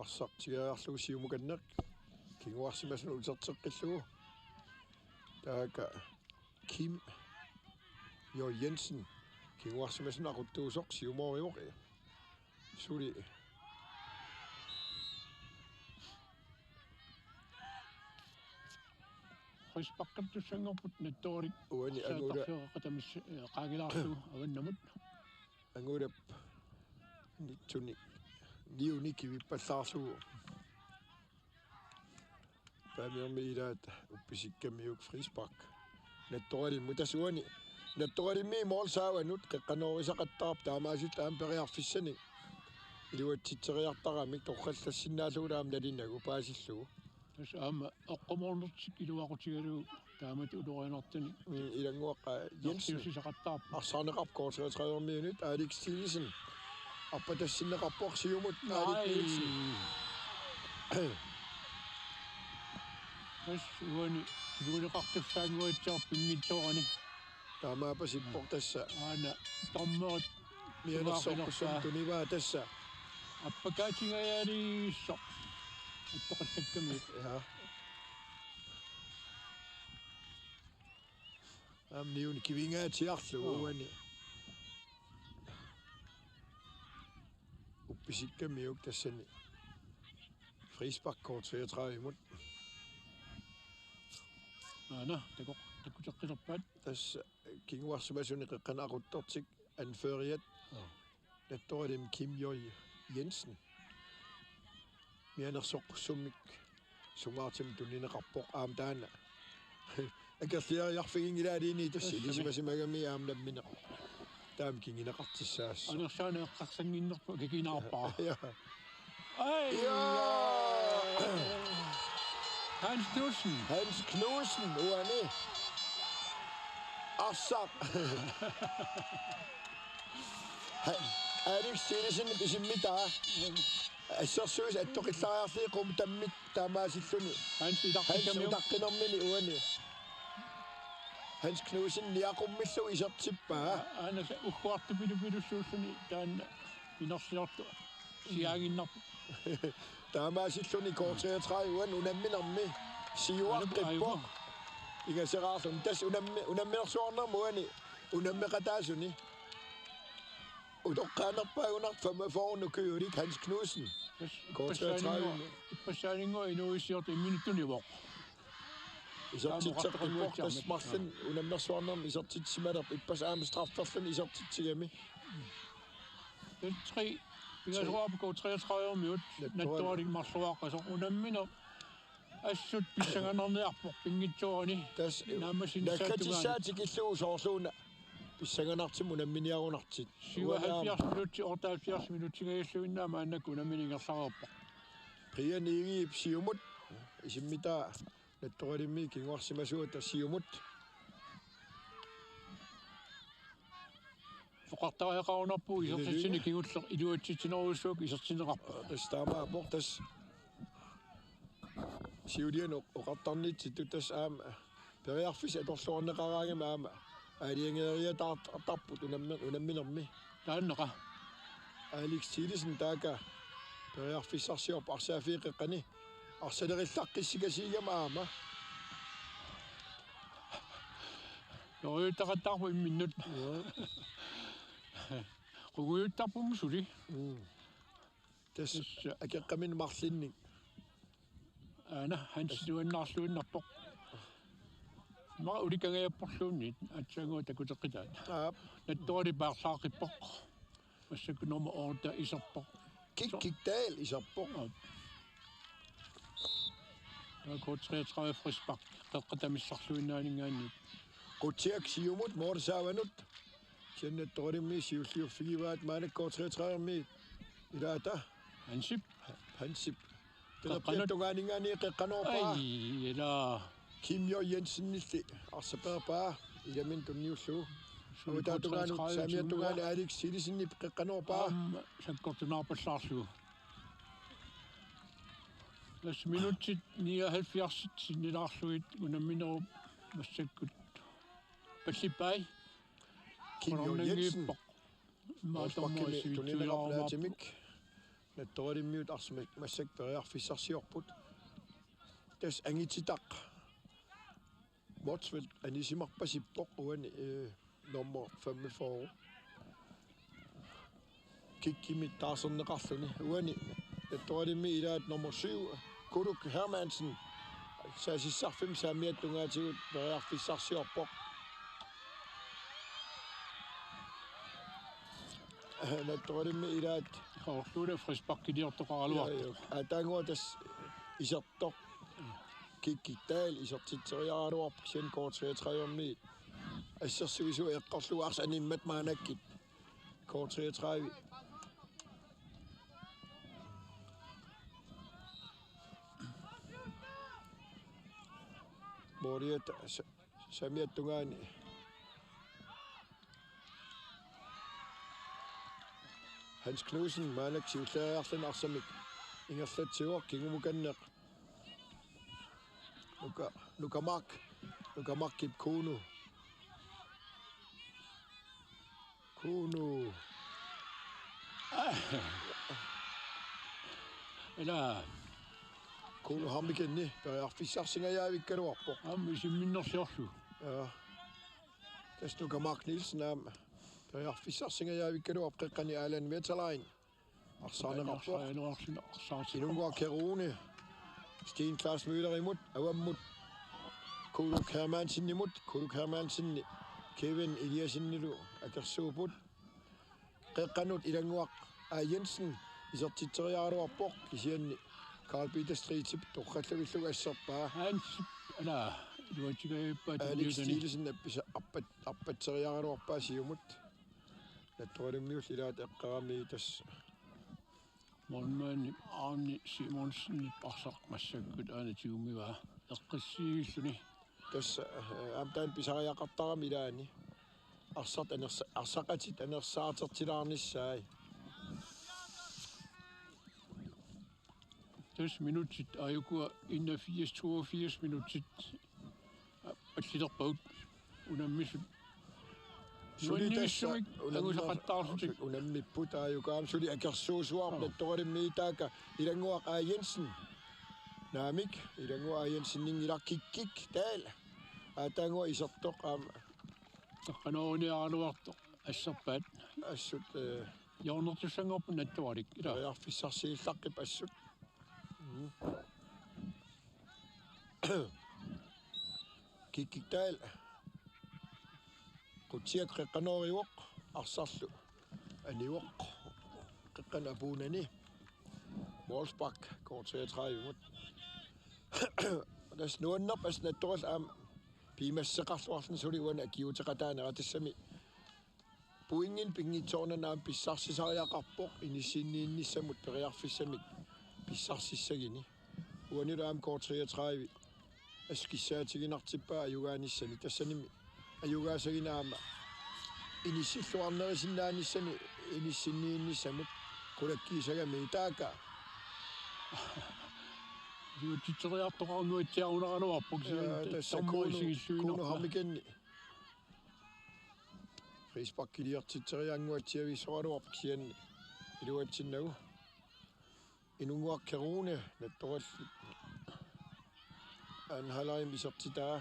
arsaq tigoriarlugu siumukanneq kinguarsimasunut uterteqqillugu. Taakku Kim J. Jensen kinguarsimasunut aquttuusoq siumoorivoq. Suli frisparkertussanngorput Nattoralik. Uani angula. Saattarfiuqatamis, eh, qaangilaarlugu avannamut. Angulap nitsuni niuni kivippallaarlugu. Päämiormi ilaat uppisikkamiuk frispark. Nattoralimmut tassa uani. Nattoralimmi mool saavanut qeqqanoorisaqattaarpoq taamaasillutik aamma periarfissanik iluatsitseriartaramik torrallassinnaallugu aamma nalinagu paasillugu. Tassa aamma oqqumoornertik iluaqutigalugu taamatut ulorianartunik. Mm, ilannguaq, aa, Jensen. Nersiusisaqattaarpoq. Arsaarneqarpoq K treogtredive-miunit Alex Thilesen. Arpatassinneqarpoq siumut Alex Nielsen. Tassa uani kinguneqartussaannguatsiarpoq pinngitsoorani. Taamaapasippoq tassa. Aana dommerit mianersorpassuarnik tunivaa tassa. Appakaatingajaaliissoq. Attoqallakkamiuk. Ja. Aamma niuni kivingaatsiarlugu. Joo. Uani. Uppisikkamiuk tassani. Frispark K treogtredive-mut. Aana, takoq-, takuteqqilerpaat. Tassa kinguarsimasunik qeqqanut aquttortik anføreriat. Joo. Nattoralimmi Kim J. Jensen. Mianersoqqussummik sungaartumik tunineqarpoq aamma taanna. Akerliariarfiginngilaaliini tassa. Tassami. Ilisimasimagami aamma nammineq. Taama kinguneqartussaasoq. Anersaaneq eqqarsannginnerput akikinaarpara. Ja. Ai! Ja! Hans Knudsen. Hans Knudsen, uani. Arsaq. Ha-, Alex Thilesen isimmitaa. Assersuisut attoqillaariarlugit qummut tammit taamaasilluni. Hans Hans utaqqikkamiuk. Utaqqinermini uani. Hans Knudsen niaqummillugu isertippaa. Aana sa-, ugguartupilupilussuulluni taanna inersiortu siaaginnarpoq. Taamaasilluni K treogtredive uani unamminermi siuaqqippoq. Ajuku, ajuku. Ingaseraarluni. Tassa unammi-, unamminersuarnermi uani unammeqataasuni. Utoqqaanerpaagunarpoq femogfyrre ukiulik Hans Knudsen. Tassa K treogtredive. Ippassaaninnguaq, ippassaaninnguaq inuuissiortoq imminut tunivoq. Isertitseqqippoq tassa marlunnik unammersuarnermi isertitsimalerpoq ippassaq aamma strafferluni isertitsigami. L tre. Pingasoqarpoq K treogtredive-miut. Nattoralik. Nattoralik marluaqqasoq unammineq assut pissanganarniarpoq pinngitsoorani. Tassa naammassinissaata tungaanut. Nakkatissaa tikillugu soorluuna. pissanganartumik unamminiarunartut. Syvoghalvfjerds minutsi, otteoghalvfjerds minutsingajalluinnaq maannakkut unammineq ingerlareerpoq. Brian Egedep siumut isimmitaa Nattoralimmit kinguarsimasuata siumut. Oqartariaqarunarpoq isertitsineq kingulleq iluatsitsinerujussuuvoq isertinneqarpoq. Tassa taamaappoq tassa siuliani oq-, oqartarnitsitut tassa aamma periarfissaq atorluarneqaraangami aamma aalajangeeriataartarput unammi-, unamminermi. Taannaqa. Alex Thielesen taakku periarfissarsiorput arsaaffiit qeqqani. Arsalerillaqqissikasiigama aamma. Noriuttaqattaarpoq imminnut. Joo. Qungujuttarpummi suli. Mm. Tassa. Tassa akeqqaminik marlunnik. Aana, Hans nuannaarluinnarpoq. Immaqa ulikangajapporluunniit, aatsaannguaq takuteqqitai. Aap. Nattoralik paarlaaqqippoq. Massakkut nummer otte iserpoq. Kik, Kik Dahl iserpoq. Aap. Ja, K treogtredive frispark. Qeqqata missarluinnaaninngaanniit. Kutsiak siumut, målsaavanut. Kisianni Nattoralimmit siulliuffigivaat maannakkut K treogtredive-miit. Ilaata. Hansip. Hansip. Qeqqanut. Talerpiata tungaaninngaanniit qeqqanoorpaa. Ai, ila. Kim J. Jensenilli arsaq peerpaa. Ilaminni tunniullugu. Suli Avataa tungaanut, K treogtredive saamiata tungaanut Alex Thielesenip qeqqanoorpaa. Aamma sakkortunaarpallaarlugu. Tassa minutsit nioghalvfjerds sinnilaarlugit unamminerup massakkut pallippai. Kim J. Jensen. Qularnanngippoq. Målsparkimi tunineqarpoq naatimik. Nattoralimmiut arsaq massakkut periarfissarsiorput. Tassa angititaq Motzfeldt anisimarpasippoq uani, eh, nummer femogfyrre. Kikkimik taarserneqarluni. Uani Nattoralimmit ilaat nummer syv, Kuluk Hermansen. Saassussarfimmi saamiata tungaatigut periarfissarsiorpoq. Nattoralimmit ilaat. Hoorluuna frisparkiliortoqaraluarpoq. Joo, joo. Aataannguaq tassa isertoq. Kik Kik Dahl isertitseriaraluarpoq kisianni K treogtredive-miit. Assersuisut eqqorlugu arsaq animmat maannakkut. K treogtredive. Måliata sa-, saamiata tungaani. Hans Knudsen maannakkut siulliariarluni arsamik ingerlatsivoq kingumukanneq. Nuka, Nuka Mark. Nuka Markip Kuno. Kuno. Ila. Kuno Harmikenni periarfissarsingajavikkaluarpoq. Aamma isimminnersiorlugu. Ja. Tassa Nuka Mark Nielsen aamma periarfissarsingajavikkaluarpoq qeqqani Allan Wetterlein. Arsaarneqarpoq. Arsaarneqarpoq. Inunnguaq Kerune. Steen Klaas Møllerimut, avammut. Kuluk Hermansenimut, Kuluk Hermansenip Kevin Eliassenilu akersuupput. Qeqqanut Ilannguaq A. Jensen isertitseriaraluarpoq kisianni Karl Peter Stridtip torrallavillugu asserpaa. Hans, ala, iluatsigajappaat Alex tunniutani. Thielesen appisa-, appat-, appatseriaraluarpaa siumut. Nattoralimmiullu ilaat eqqaramigit tassa. Målmandip Arne Simonsenip arsaq massakkut aana tigummigaa eqqissiilluni. Tassa, eh, aamma taanna pisariaqartarami ilaanni. Arsaq anersa-, arsaqatit anersaatertilaarnissaat. Tassa minutsit aajukua enogfirs, toogfirs minutsit. Pallilerpagut unammisut. Suli tassa nuannigisumik unammi-, angusaqattaarlutik. Unammipput aajuku aamma suli akersuusuarput. Aa. Nattoralimmiit taakku Ilannguaq A. Jensen. Naamik, Ilannguaq A. Jenseninngilaq Kik Kik Dahl. Aataannguaq isertoq aamma. Taqqanooruniaraluartoq asserpaat. Assut, eh, hjørnertussanngorput Nattoralik, ila. Periarfissarsiullaqqippoq assut. Mm. Kik Kik Dahl. Kutsiak qeqqanoorivoq, arsarlu anivoq. Qeqqanut apuunnani. Målspark, K treogtredive-mut. Tassa nuannerpoq assut Nattorallu aamma piumassuseqarluarluni suli uani akiuuteqataanerat tassami pointinik pinngitsoornani aamma pissarsisariaqarpoq inissinniinnissamut periarfissamik pissarsissaguni. Uanilu aamma K treogtredive assut kissaatiginartippaa ajugaanissani, tassanimi ajugaasaguni aamma inissilluarnerisinnaanissanut inissinniinnissamut qulakkiisagami taakku. Iluatsitseriartoqarnuatsiarunaraluarpoq. Ja, kisianni tassa dommeri Kuno, isigilluinnarpaa. Kuno Hamikenni frisparkiliortitseriaannguatsiavissoraluarpoq kisianni iluatsinnagu. Inunnguaq Kerune nattorallit anhalarimi isertitaa.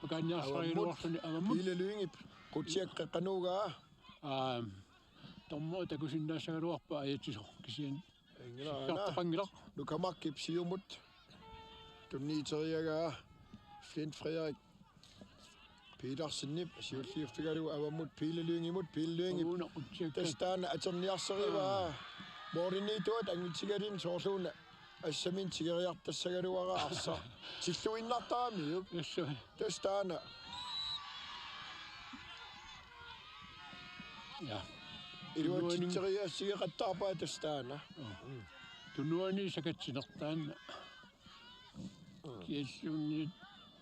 Pakaanniarsarigaluarluni avammut. Pele Lyngep qutsiak qeqqanut. Aa, dommeri takusinnaassagaluarpaa ajatsisoq kisianni. Ingilaana. Sikkataqanngilaq. Nuka Markip siumut tunniuteriagaa Flint Frederik Petersenip siulliuffigalugu avammut Pele Lyngimut, Pele Lyngip. Una utsiakka. Tassa taanna atorniarsarivaa. Aa. Målimiittuat angitigalin soorluuna assammik tigoriartassagaluara arsaq. Tilluinnartaramiuk. Tassa. Tassa taanna. Ja. Iluatsitseriassigeqattaarpaa tassa taanna. Aa. Mm. Tunuani sakatsinertaan. Kialluunniit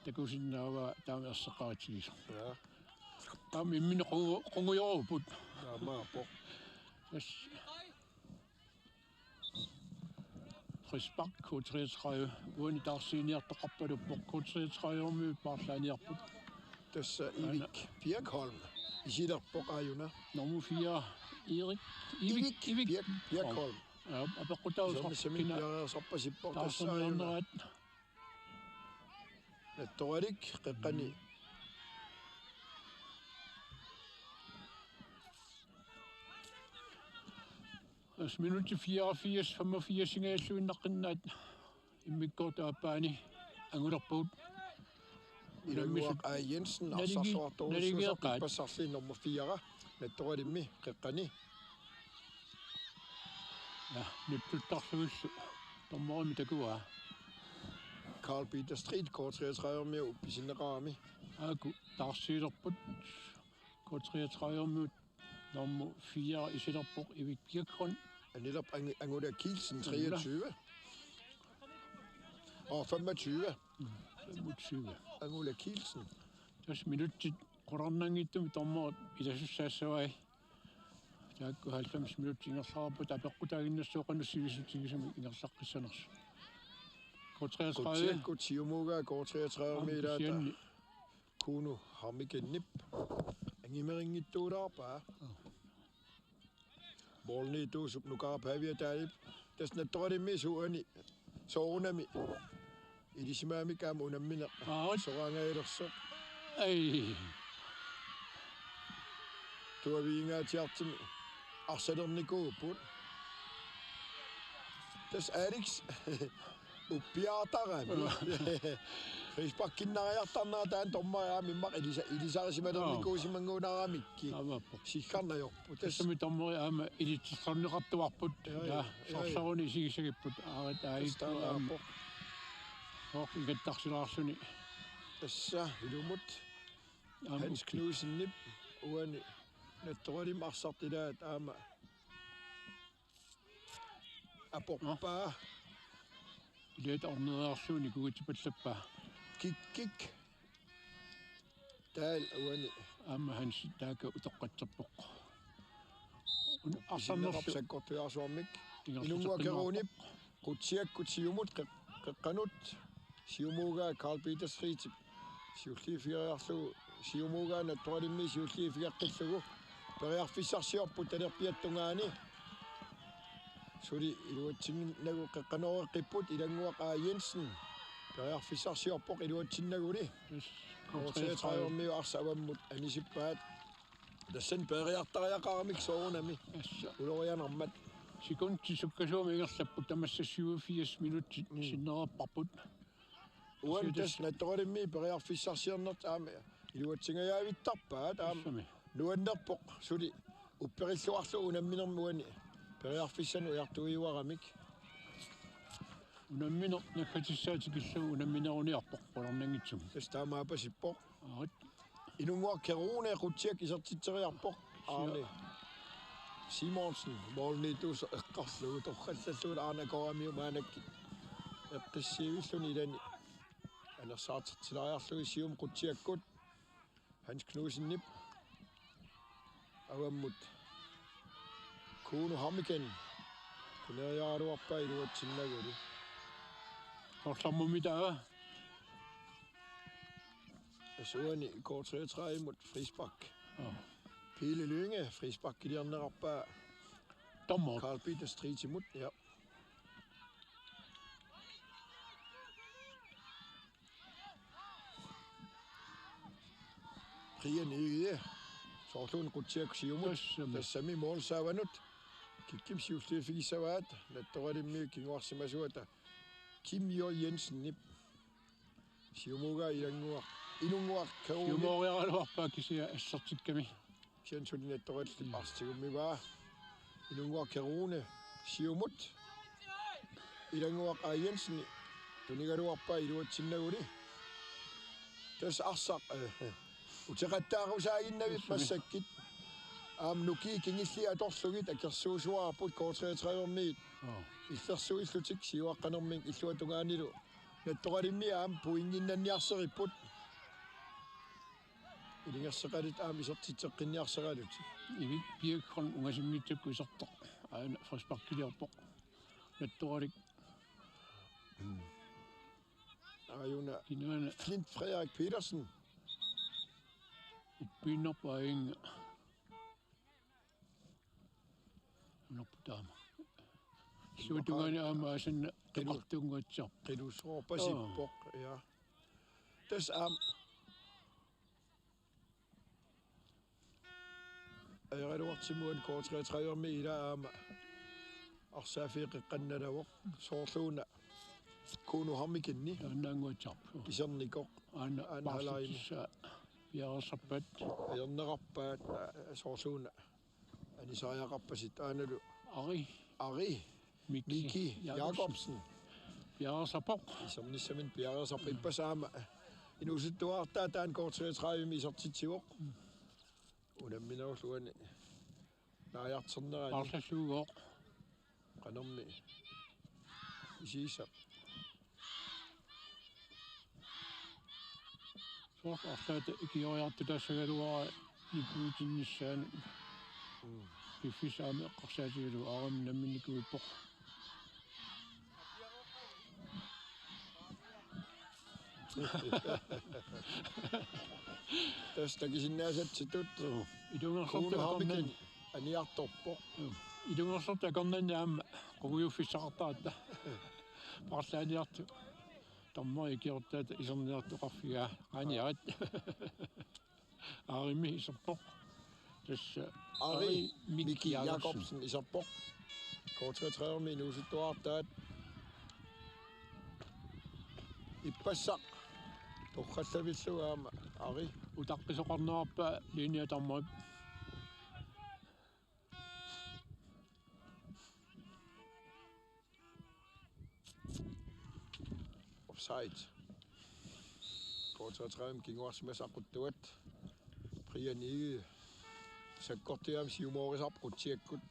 takusinnaavaa taama erseqqaritsigisoq. Ja. Taama imminut qungu-, qungujorupput. Taamaappoq. Tassa. Frispark K treogtredive. Uani taarsiiniartoqarpaluppoq. K treogtredive-miut paarlaaniarput. Tassa Ivik Birkholm. Isilerpoq aajuna. Nummer fire, Erik. Ivik, Ivik Ivik. Birk-, Birkholm. Ja, apeqqutaavoq. Isernissamik kina piareersarpasippoq tassa aajuna. Taarserniarnerat. Nattoralik qeqqani. Tassa minutsit fireogfirs, femogfirs ingajalluinnaqqinnaat immikkoortup aappaani angulerpagut. Ilanguaq A. Jensen, naligi-, arsarsuartorujussuusarput naligeeqaat. Ippassarli nummer fire, Nattoralimmi qeqqani. Ja, nutsuttarlugillu dommerimik takuaa. Carl Peter Street, K treogtredive-miut pissinneqarami. Aaku taarsiilerput. K treogtredive-miut nummer fire isilerpoq Ivik Birkholm. Anilerp Ang-, Angula Kielsen, treogtyve. Åh, femogtyve. Mm, femogtyve. Angula Kielsen. Tassa minutsit qularnanngitsumik dommerit ilasussaassavai. Taakku halvfems minutsit ingerlareerput, apeqqutaaginnassaaq qanoq sivisutigisumik ingerlaqqissanersut. K treogtredive. Qutsiakkut siumuugaa K treogtredive-mi ilaata. Aamma kisianni. Kuno Hamikenip angimerinngitsuulaarpaa. Aa. Målimiittuusup Nukaarap Pavia Daalip. Tassa Nattoralimmi suuani soorunami ilisimagamik aamma unammineq. Aa. Soraangajalersoq. Ai. Tuaviingaatsiartumik arsalernikuupput. Tassa Alex uppiaartarami. Frisparkinnariartarnera taanna dommeri aamma immaqa ilisa-, ilisarisimalernikkuusimannguunaraamikkit. Taamaappoq. Sikkarneq ajorput. Tassa. Tassami dommeri aamma ilitsersorneqartuarput. Jaa, jaa. Sorsaruni isigisagipput. Aarit aajukku aamma. Tassa taamaappoq. Soorlu igattarsilaarluni. Tassa ilumut. Aamma Hans uppi. Knudsenip uani Nattoralimmi arsartilaat aamma aporpaa. Iliat orneriarsuunik kuutsipallappaa. Kikkik. Taal uani. Aamma Hansi taakku utoqqatserpoq. Un-, arsannerlu. Isinneqarpoq sakkortujaarsuarmik. Ingerlateqqinnaarpoq. Inunnguaq Kerunip. Qutsiakkut siumut qeq-, qeqqanut. Siumuugaa Carl Peter Streetip. Siulliuffigeriarlugu siumuugaa Nattoralimmi siulliuffigeqqillugu. Periarfissarsiorput talerpiata tungaani. Suli iluatsinnagu qeqqanooreqqipput Ilannguaq A. Jensen. Periarfissarsiorpoq iluatsinnaguli. Yes. K treogtredive-miut arsaq avammut anisippaat. Tassani peeriartariaqaramik soorunami. Yes. Ulorianarmat. Sekundit sukkasuumik ingerlapput tamassa syvogfirs minutsit. Mm. Sinnereerparput. Uani tassa tassa Nattoralimmi periarfissarsiornertik aamma iluatsingajaavittarpaat aamma. Tassami. Nuannerpoq suli upperilluarlugu unamminermi uani periarfissanut ujartuiuaramik. Unammineq naggatissaa tikillugu unammineruniarpoq qularnanngitsumik. Tassa taamaapasippoq. Aarit. Inunnguaq Kerune qutsiak isertitseriarpoq. Arne Simonsen, målimiittuusoq eqqarlugu torrallallugu Arne Koramiu maannakkut eqqissiivilluni ilani anersaartertileriarlugu siumut qutsiakkut. Hans Knudsenip avammut Kuno Hammeken tuneriaraluarpaa iluatsinnagulu. Orlamummi taava. Asuani K treogtredive-mut frispark. Pele Lynge frisparkiliarnerarpaa. Dommer. Karl Peter Stridtimut, ja. Brian Egede. Soorluuna qutsiak siumut. Tassami. Tassami målsaavanut. Kikkimi siulliuffigissavaat. Nattoralimmik kinguarsimasuata Kim J. Jensenip. Siumugaa Inunnguaq. Inunnguaq Kerune. Siumooriaraluarpaa kisianni assertikkami. Kisianni suli Nattoralip arsaq tigummivaa. Inunnguaq Kerune. Siumut. Inunnguaq A. Jensen. Tunigaluarpaa iluatsinnaguli. Tassa arsaq, eh, uteqattaarusaaginnavippoq massakkut. Aamma nukiit kingulliit atorlugit akersuusuarput K treogtredive-miit. Illersuillutik siuaqqanermik illuatungaanilu. Nattoralimmik aamma pointinnanniarsaripput. Ilungersoqalutik aamma isertitseqqinniarsaralutik. Ivik Birkholm ungasimmiittakku isertoq. Aana frisparkiliorpoq. Nattoralik. Aajuna. Kinaana. Clint Frederik Petersen. Uppiinnarpaa inga. Unorput taama. Illuatungaani aamma asanna qilu-, toqartunnguatsiarpoq. Qilusoorpasippoq, ja. Tassa aamma. Ajoraluartumik K treogtredive-mi ila aamma arsaaffigeqqannaalavoq soorluuna Kuno Hammeken. Annaannguatsiarpoq. Isernikoq. Aana. Aana halaini. Paarluttussaq piareersarpaat. Ajornerarpaat, aa, soorluuna. Anisariaqarpasippoq aanalu. Ari. Ari. Miki. Miki Jakobsen. Jakobsen. Piareersarpoq. Isernissaminnik piareersarpoq. Ippassaq aamma inuusuttuartaa taanna K treogtredive-mi isertitsivoq. Unamminerulluunniit naajartornerani. Arsassuugooq. Qanormi. Isiisa. Soorlu arlaata ikioriartutaassagaluarpara nikuutinnissaanut. Mm. Piffissaq aamma eqqarsaatigalugu aamma nammineq nikuuippoq. Tassa takusinnaasatsitut. Ilungersortut Kuno Hammeken akornanni aniartorpoq. Ilungersortut akornanni aamma qungujuffigisaqartaratta. Paarlaaniartut. Dommerit ikiortaata iserniartoqarfigaa qaaniarit. Arimmi iserpoq. Tassa Ari. Ari Mik Miki Jakobsen. Jakobsen iserpoq. K treogtredive-mi inuusuttuartaat. Ippassaq. Torrallavillugu aamma Ari. Utaqqisoqarnerarpaa linje dommerip. Offside. K treogtredive-mi kinguarsimasut aquttuat. Brian Egede. Sakkortuumik siumoorisarpoq qutsiakkut.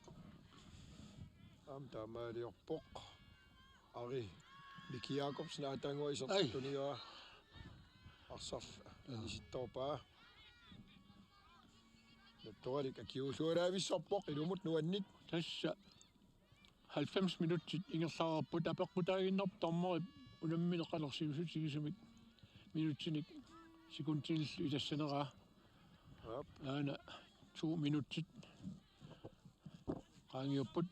Aamma taamaaliorpoq. Ari. Miki Jakobsen aataannguaq isertitunigaa. Arsaq. Aa. Isertorpaa. Nattoralik akiuulluaraavissorpoq ilumut nuannik. Tassa halvfems minutsit ingerlareerput, apeqqutaaginnarpoq dommerip unammineq qanoq sivisutigisumik minutsinik sekuntinillu ilassaneraa. Aap. Aana to minutsit qaangiupput.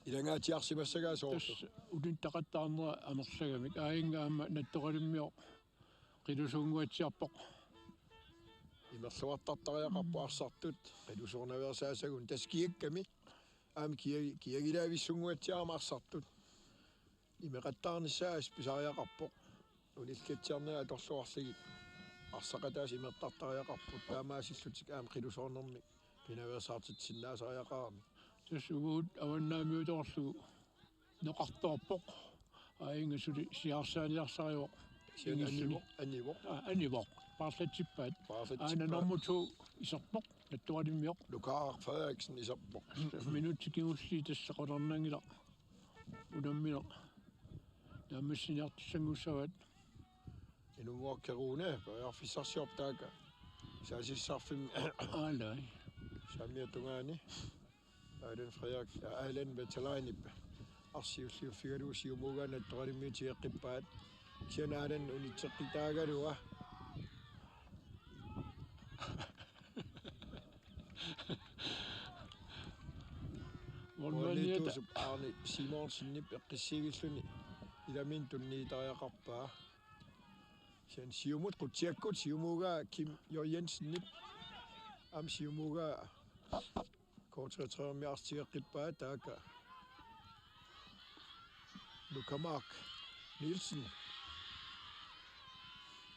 Ilangaatsiarsimassagaa soorlu. Tassa unittaqattaarnera amerlagamik. Aajuna aamma Nattoralimmiu qilusuunnguatsiarpoq. Imerluartartariaqarpoq arsartut. Qilusoornaveersaasagut tassa kiakkami. Aamma kia-, kiagilaavissunnguatsiarami arsartut. Imeqattaarnissaa pisariaqarpoq. Unillitsiarnerit atorluarlugit arsaq ataaseq imertartariaqarput, taamaasillutik aamma qilusoornermik pinaveersaartitsisinnaasariaqaramik. Tassa uagut avannaamiutoorlugu noqartoorpoq. Aajuna suli siaarsaaniarsarivoq. Kisianni Anivoq, Anivoq. Aa, Anivoq. Paarlatsippaat. Paarlatsippaat. Aana nummer to iserpoq, Nattoralimmiut. Lukaaq Frederiksen iserpoq. Minutsit kingulliit tassa qularnanngilaq. Unammineq naammassiniartussanngussavaat. Inunnguaq Kerune, periarfissarsiorpoq taakku. Saasissarfimmi. Aalai. Saamiata tungaani. Alan Frederik, Alan Vetalainip. Arsaq siulliuffigalugu siumuugaa Nattoralimmiut tigeqqippaat. Kisianni Alan unitseqqitaagaluaq. Målmandiata. Målmandiatuusup Arne Simonsenip eqqissiivilluni ilaminnut tunniutariaqarpaa. Kisianni siumut qutsiakkut siumuugaa Kim J. Jensenip. Aamma siumuugaa K treogtredive-mi arsaq tigeqqippaat taakku. Luka Mark Nielsen.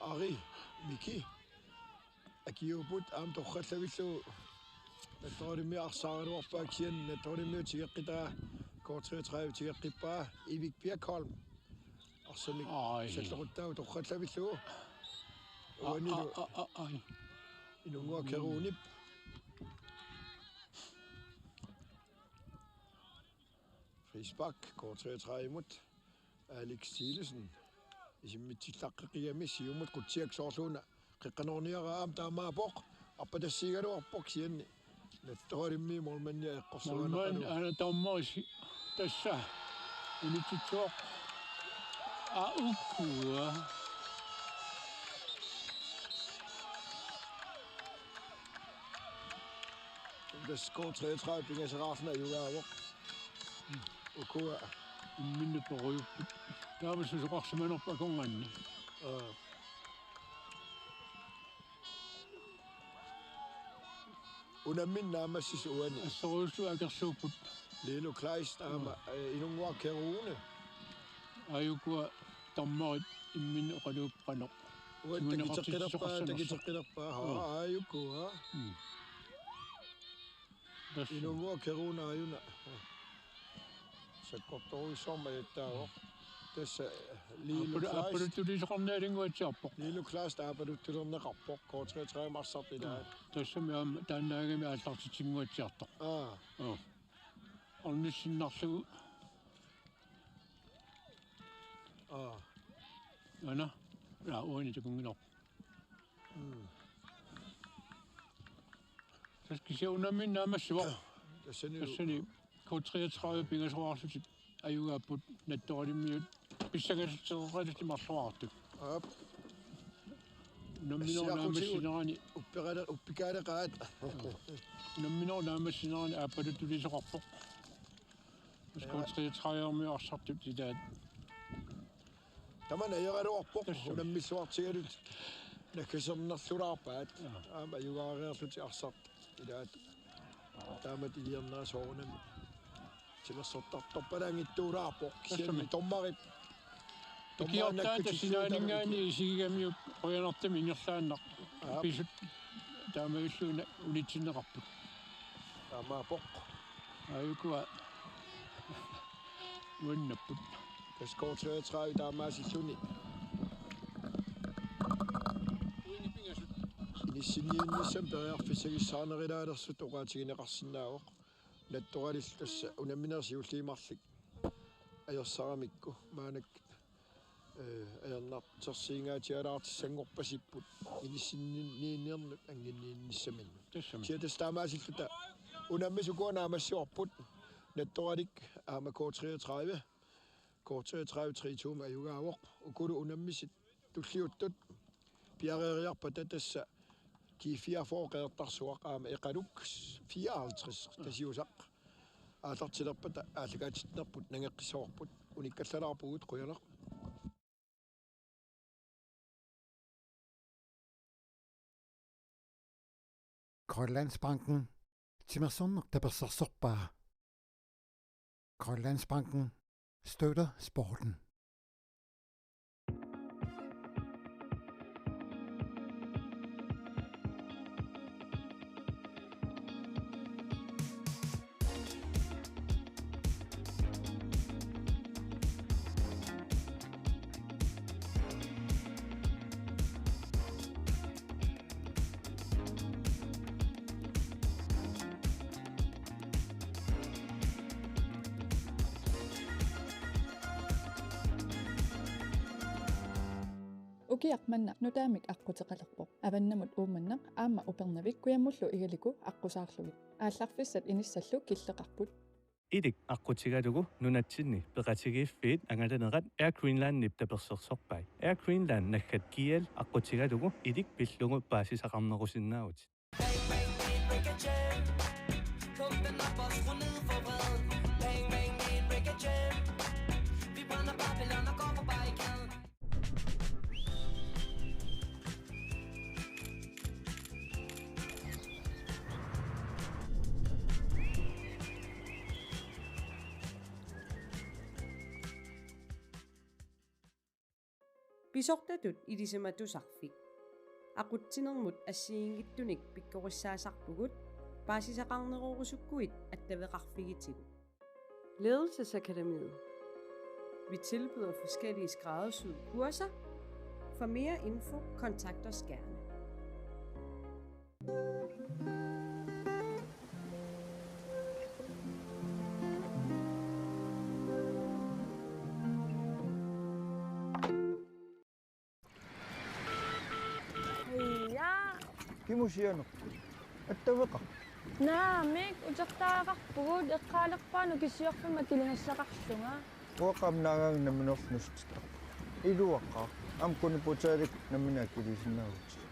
Ari Miki. Akiupput aamma torrallavillugu. Nattoralimmiut arsaaraluarpaat kisianni Nattoralimmiut tigeqqitaa K treogtredive tigeqqippaa Erik Birkholm. Arsamik Ai. Salloruttaaq torrallavillugu. Aa, uanilu aa, aa, aa, ai. Inunnguaq Kerunip. Frispark, K treogtredive-mut. Alex Thielesen. Isimmitsillaqqeqigami siumut qutsiak soorluuna. Qeqqanoorniaraa aamma taamaappoq. Arpatassiigaluarpoq kisianni. Nattoralimmi målmandia eqqorsuanaqalu. Målmand, aana dommer tassa. Unitsitsuoq. Aa, ukua. Tassa K treogtredive pingaseraarluni ajugaavoq. Ukua. Imminnut torujupput. Taama susoqarsimanerput akornanni. Aa. Unammineq naammassisut uani. Assorujussuaq akersuupput. Lino Kleist aamma, eh, Inunnguaq Kerune. Aa, ukua dommerit imminnut oqaluupput qanoq. Uani takuteqqilerpaa, takuteqqilerpaa. Haa, aa, ukua. Mm. Tassa. Inunnguaq Kerune aajuna. Sakkortoorujussuarmik ajattaavoq. Tassa Lino Kleist. Aappaluttuliisoqarnialerungatsiarpoq. Lino Kleist aappaluttulerneqarpoq. K treogtredive arsartut ilaat. Tassami aamma taannaagami aallartitsinnguatsiartoq. Aa. Oo. Ornissinnarlugu. Aa. Aana. Aa, uani takunngilarput. Mm. Tassa kisianni unammineq naammassivoq. Tassani. Tassani K treogtredive pingasoraarlutik ajugaapput Nattoralimmiut pissangasortaqalutik marloraartut. Aap. Unamminerup naammassinerani. Uppikaalee-, uppikaaleqaat. Unamminerup naammassinerani aappaluttuliisoqarpoq. K treogtredive-mi arsartut ilaat. Tamanna ajoraluarpoq. Tassa. Unammilluartigalutik naggasernerlulaarpaat. Jaa. Aamma ajugaariarlutik arsartut ilaat. Taamatut iliornera soorunami timersortartorpalaanngitsuulaarpoq. Kisianni tassami. Dommerit. Dommerit ikiortaata nakkutitsiuutalutik. Sinaaninngaanniit isigigamiuk qujanartumik ingerlaannaq. Aap. Pisut taamaalilluni unitsinneqarput. Taamaappoq. Aa, ukua nuannapput. Tassa K treogtredive taamaasilluni. Inissinniinnissamut periarfissagissaarnerulaalersut oqaatigineqarsinnaavoq. Nattoralillu tassa unammineq siulliit marluk ajorsaramikku maannakkut, eh, ajornartorsiingaatialaartussanngorpasipput inissinniinnernut anginniinnissaminnut. Tassami. Kisianni tassa taamaasilluta unammisut ukua naammassivarput. Nattoralik aamma K treogtredive. K treogtredive tre to-mi ajugaavoq. Ukulu unammisut tulliuttut piareeriarpata tassa G fireogfyrre Qeqertarsuaq aamma Eqaluk fireoghalvtreds Tasiusaq aallartilerpata aallakaatitsinerput nangeqqissavarput, unikkallalaarpugut, qujanaq. Grønlandsbanken timersorneq tapersersorpaa. Grønlandsbanken støtter sporten. Ukiaq manna nutaamik aqquteqalerpoq. Avannamut Uummannaq aamma Upernavik kujammullu Igaliku aqqusaarlugit. Aallarfissat inissallu killeqarput. Ilik aqqutigalugu nunatsinni peqatigiiffiit angalanerat Air Greenlandip tapersersorpai. Air Greenland naggat G L aqqutigalugu ilik pillugu paasisaqarnerusinnaavutit. Pisortatut ilisimatusarfik. Aqutsinermut assigiinngitsunik pikkorissaasarpugut, paasisaqarnerorusukkuit attaveqarfigitigut. Ledelsesakademiet. Vi tilbyder forskellige skræddersyede kurser. For mere info, kontakt os gerne. Ja. Kimusianerput? Attaveqarpit? Naamik, utertariaqarpugut, eqqaalerpaaq nukisiorfimmi akiligassaqarlunga. Uanga aamma naagaanga nammineq nuussutittarpunga. Iluaqaaq, aamma Kuniputaalik nammineq akiliisinnaavutit.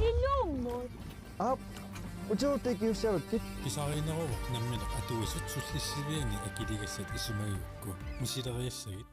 Ilummut. Aap, utertut ikiussavakkit. Pisariinneruvoq nammineq atuisut sullissiviani akiligassat isumagigukku. Misileriassagit.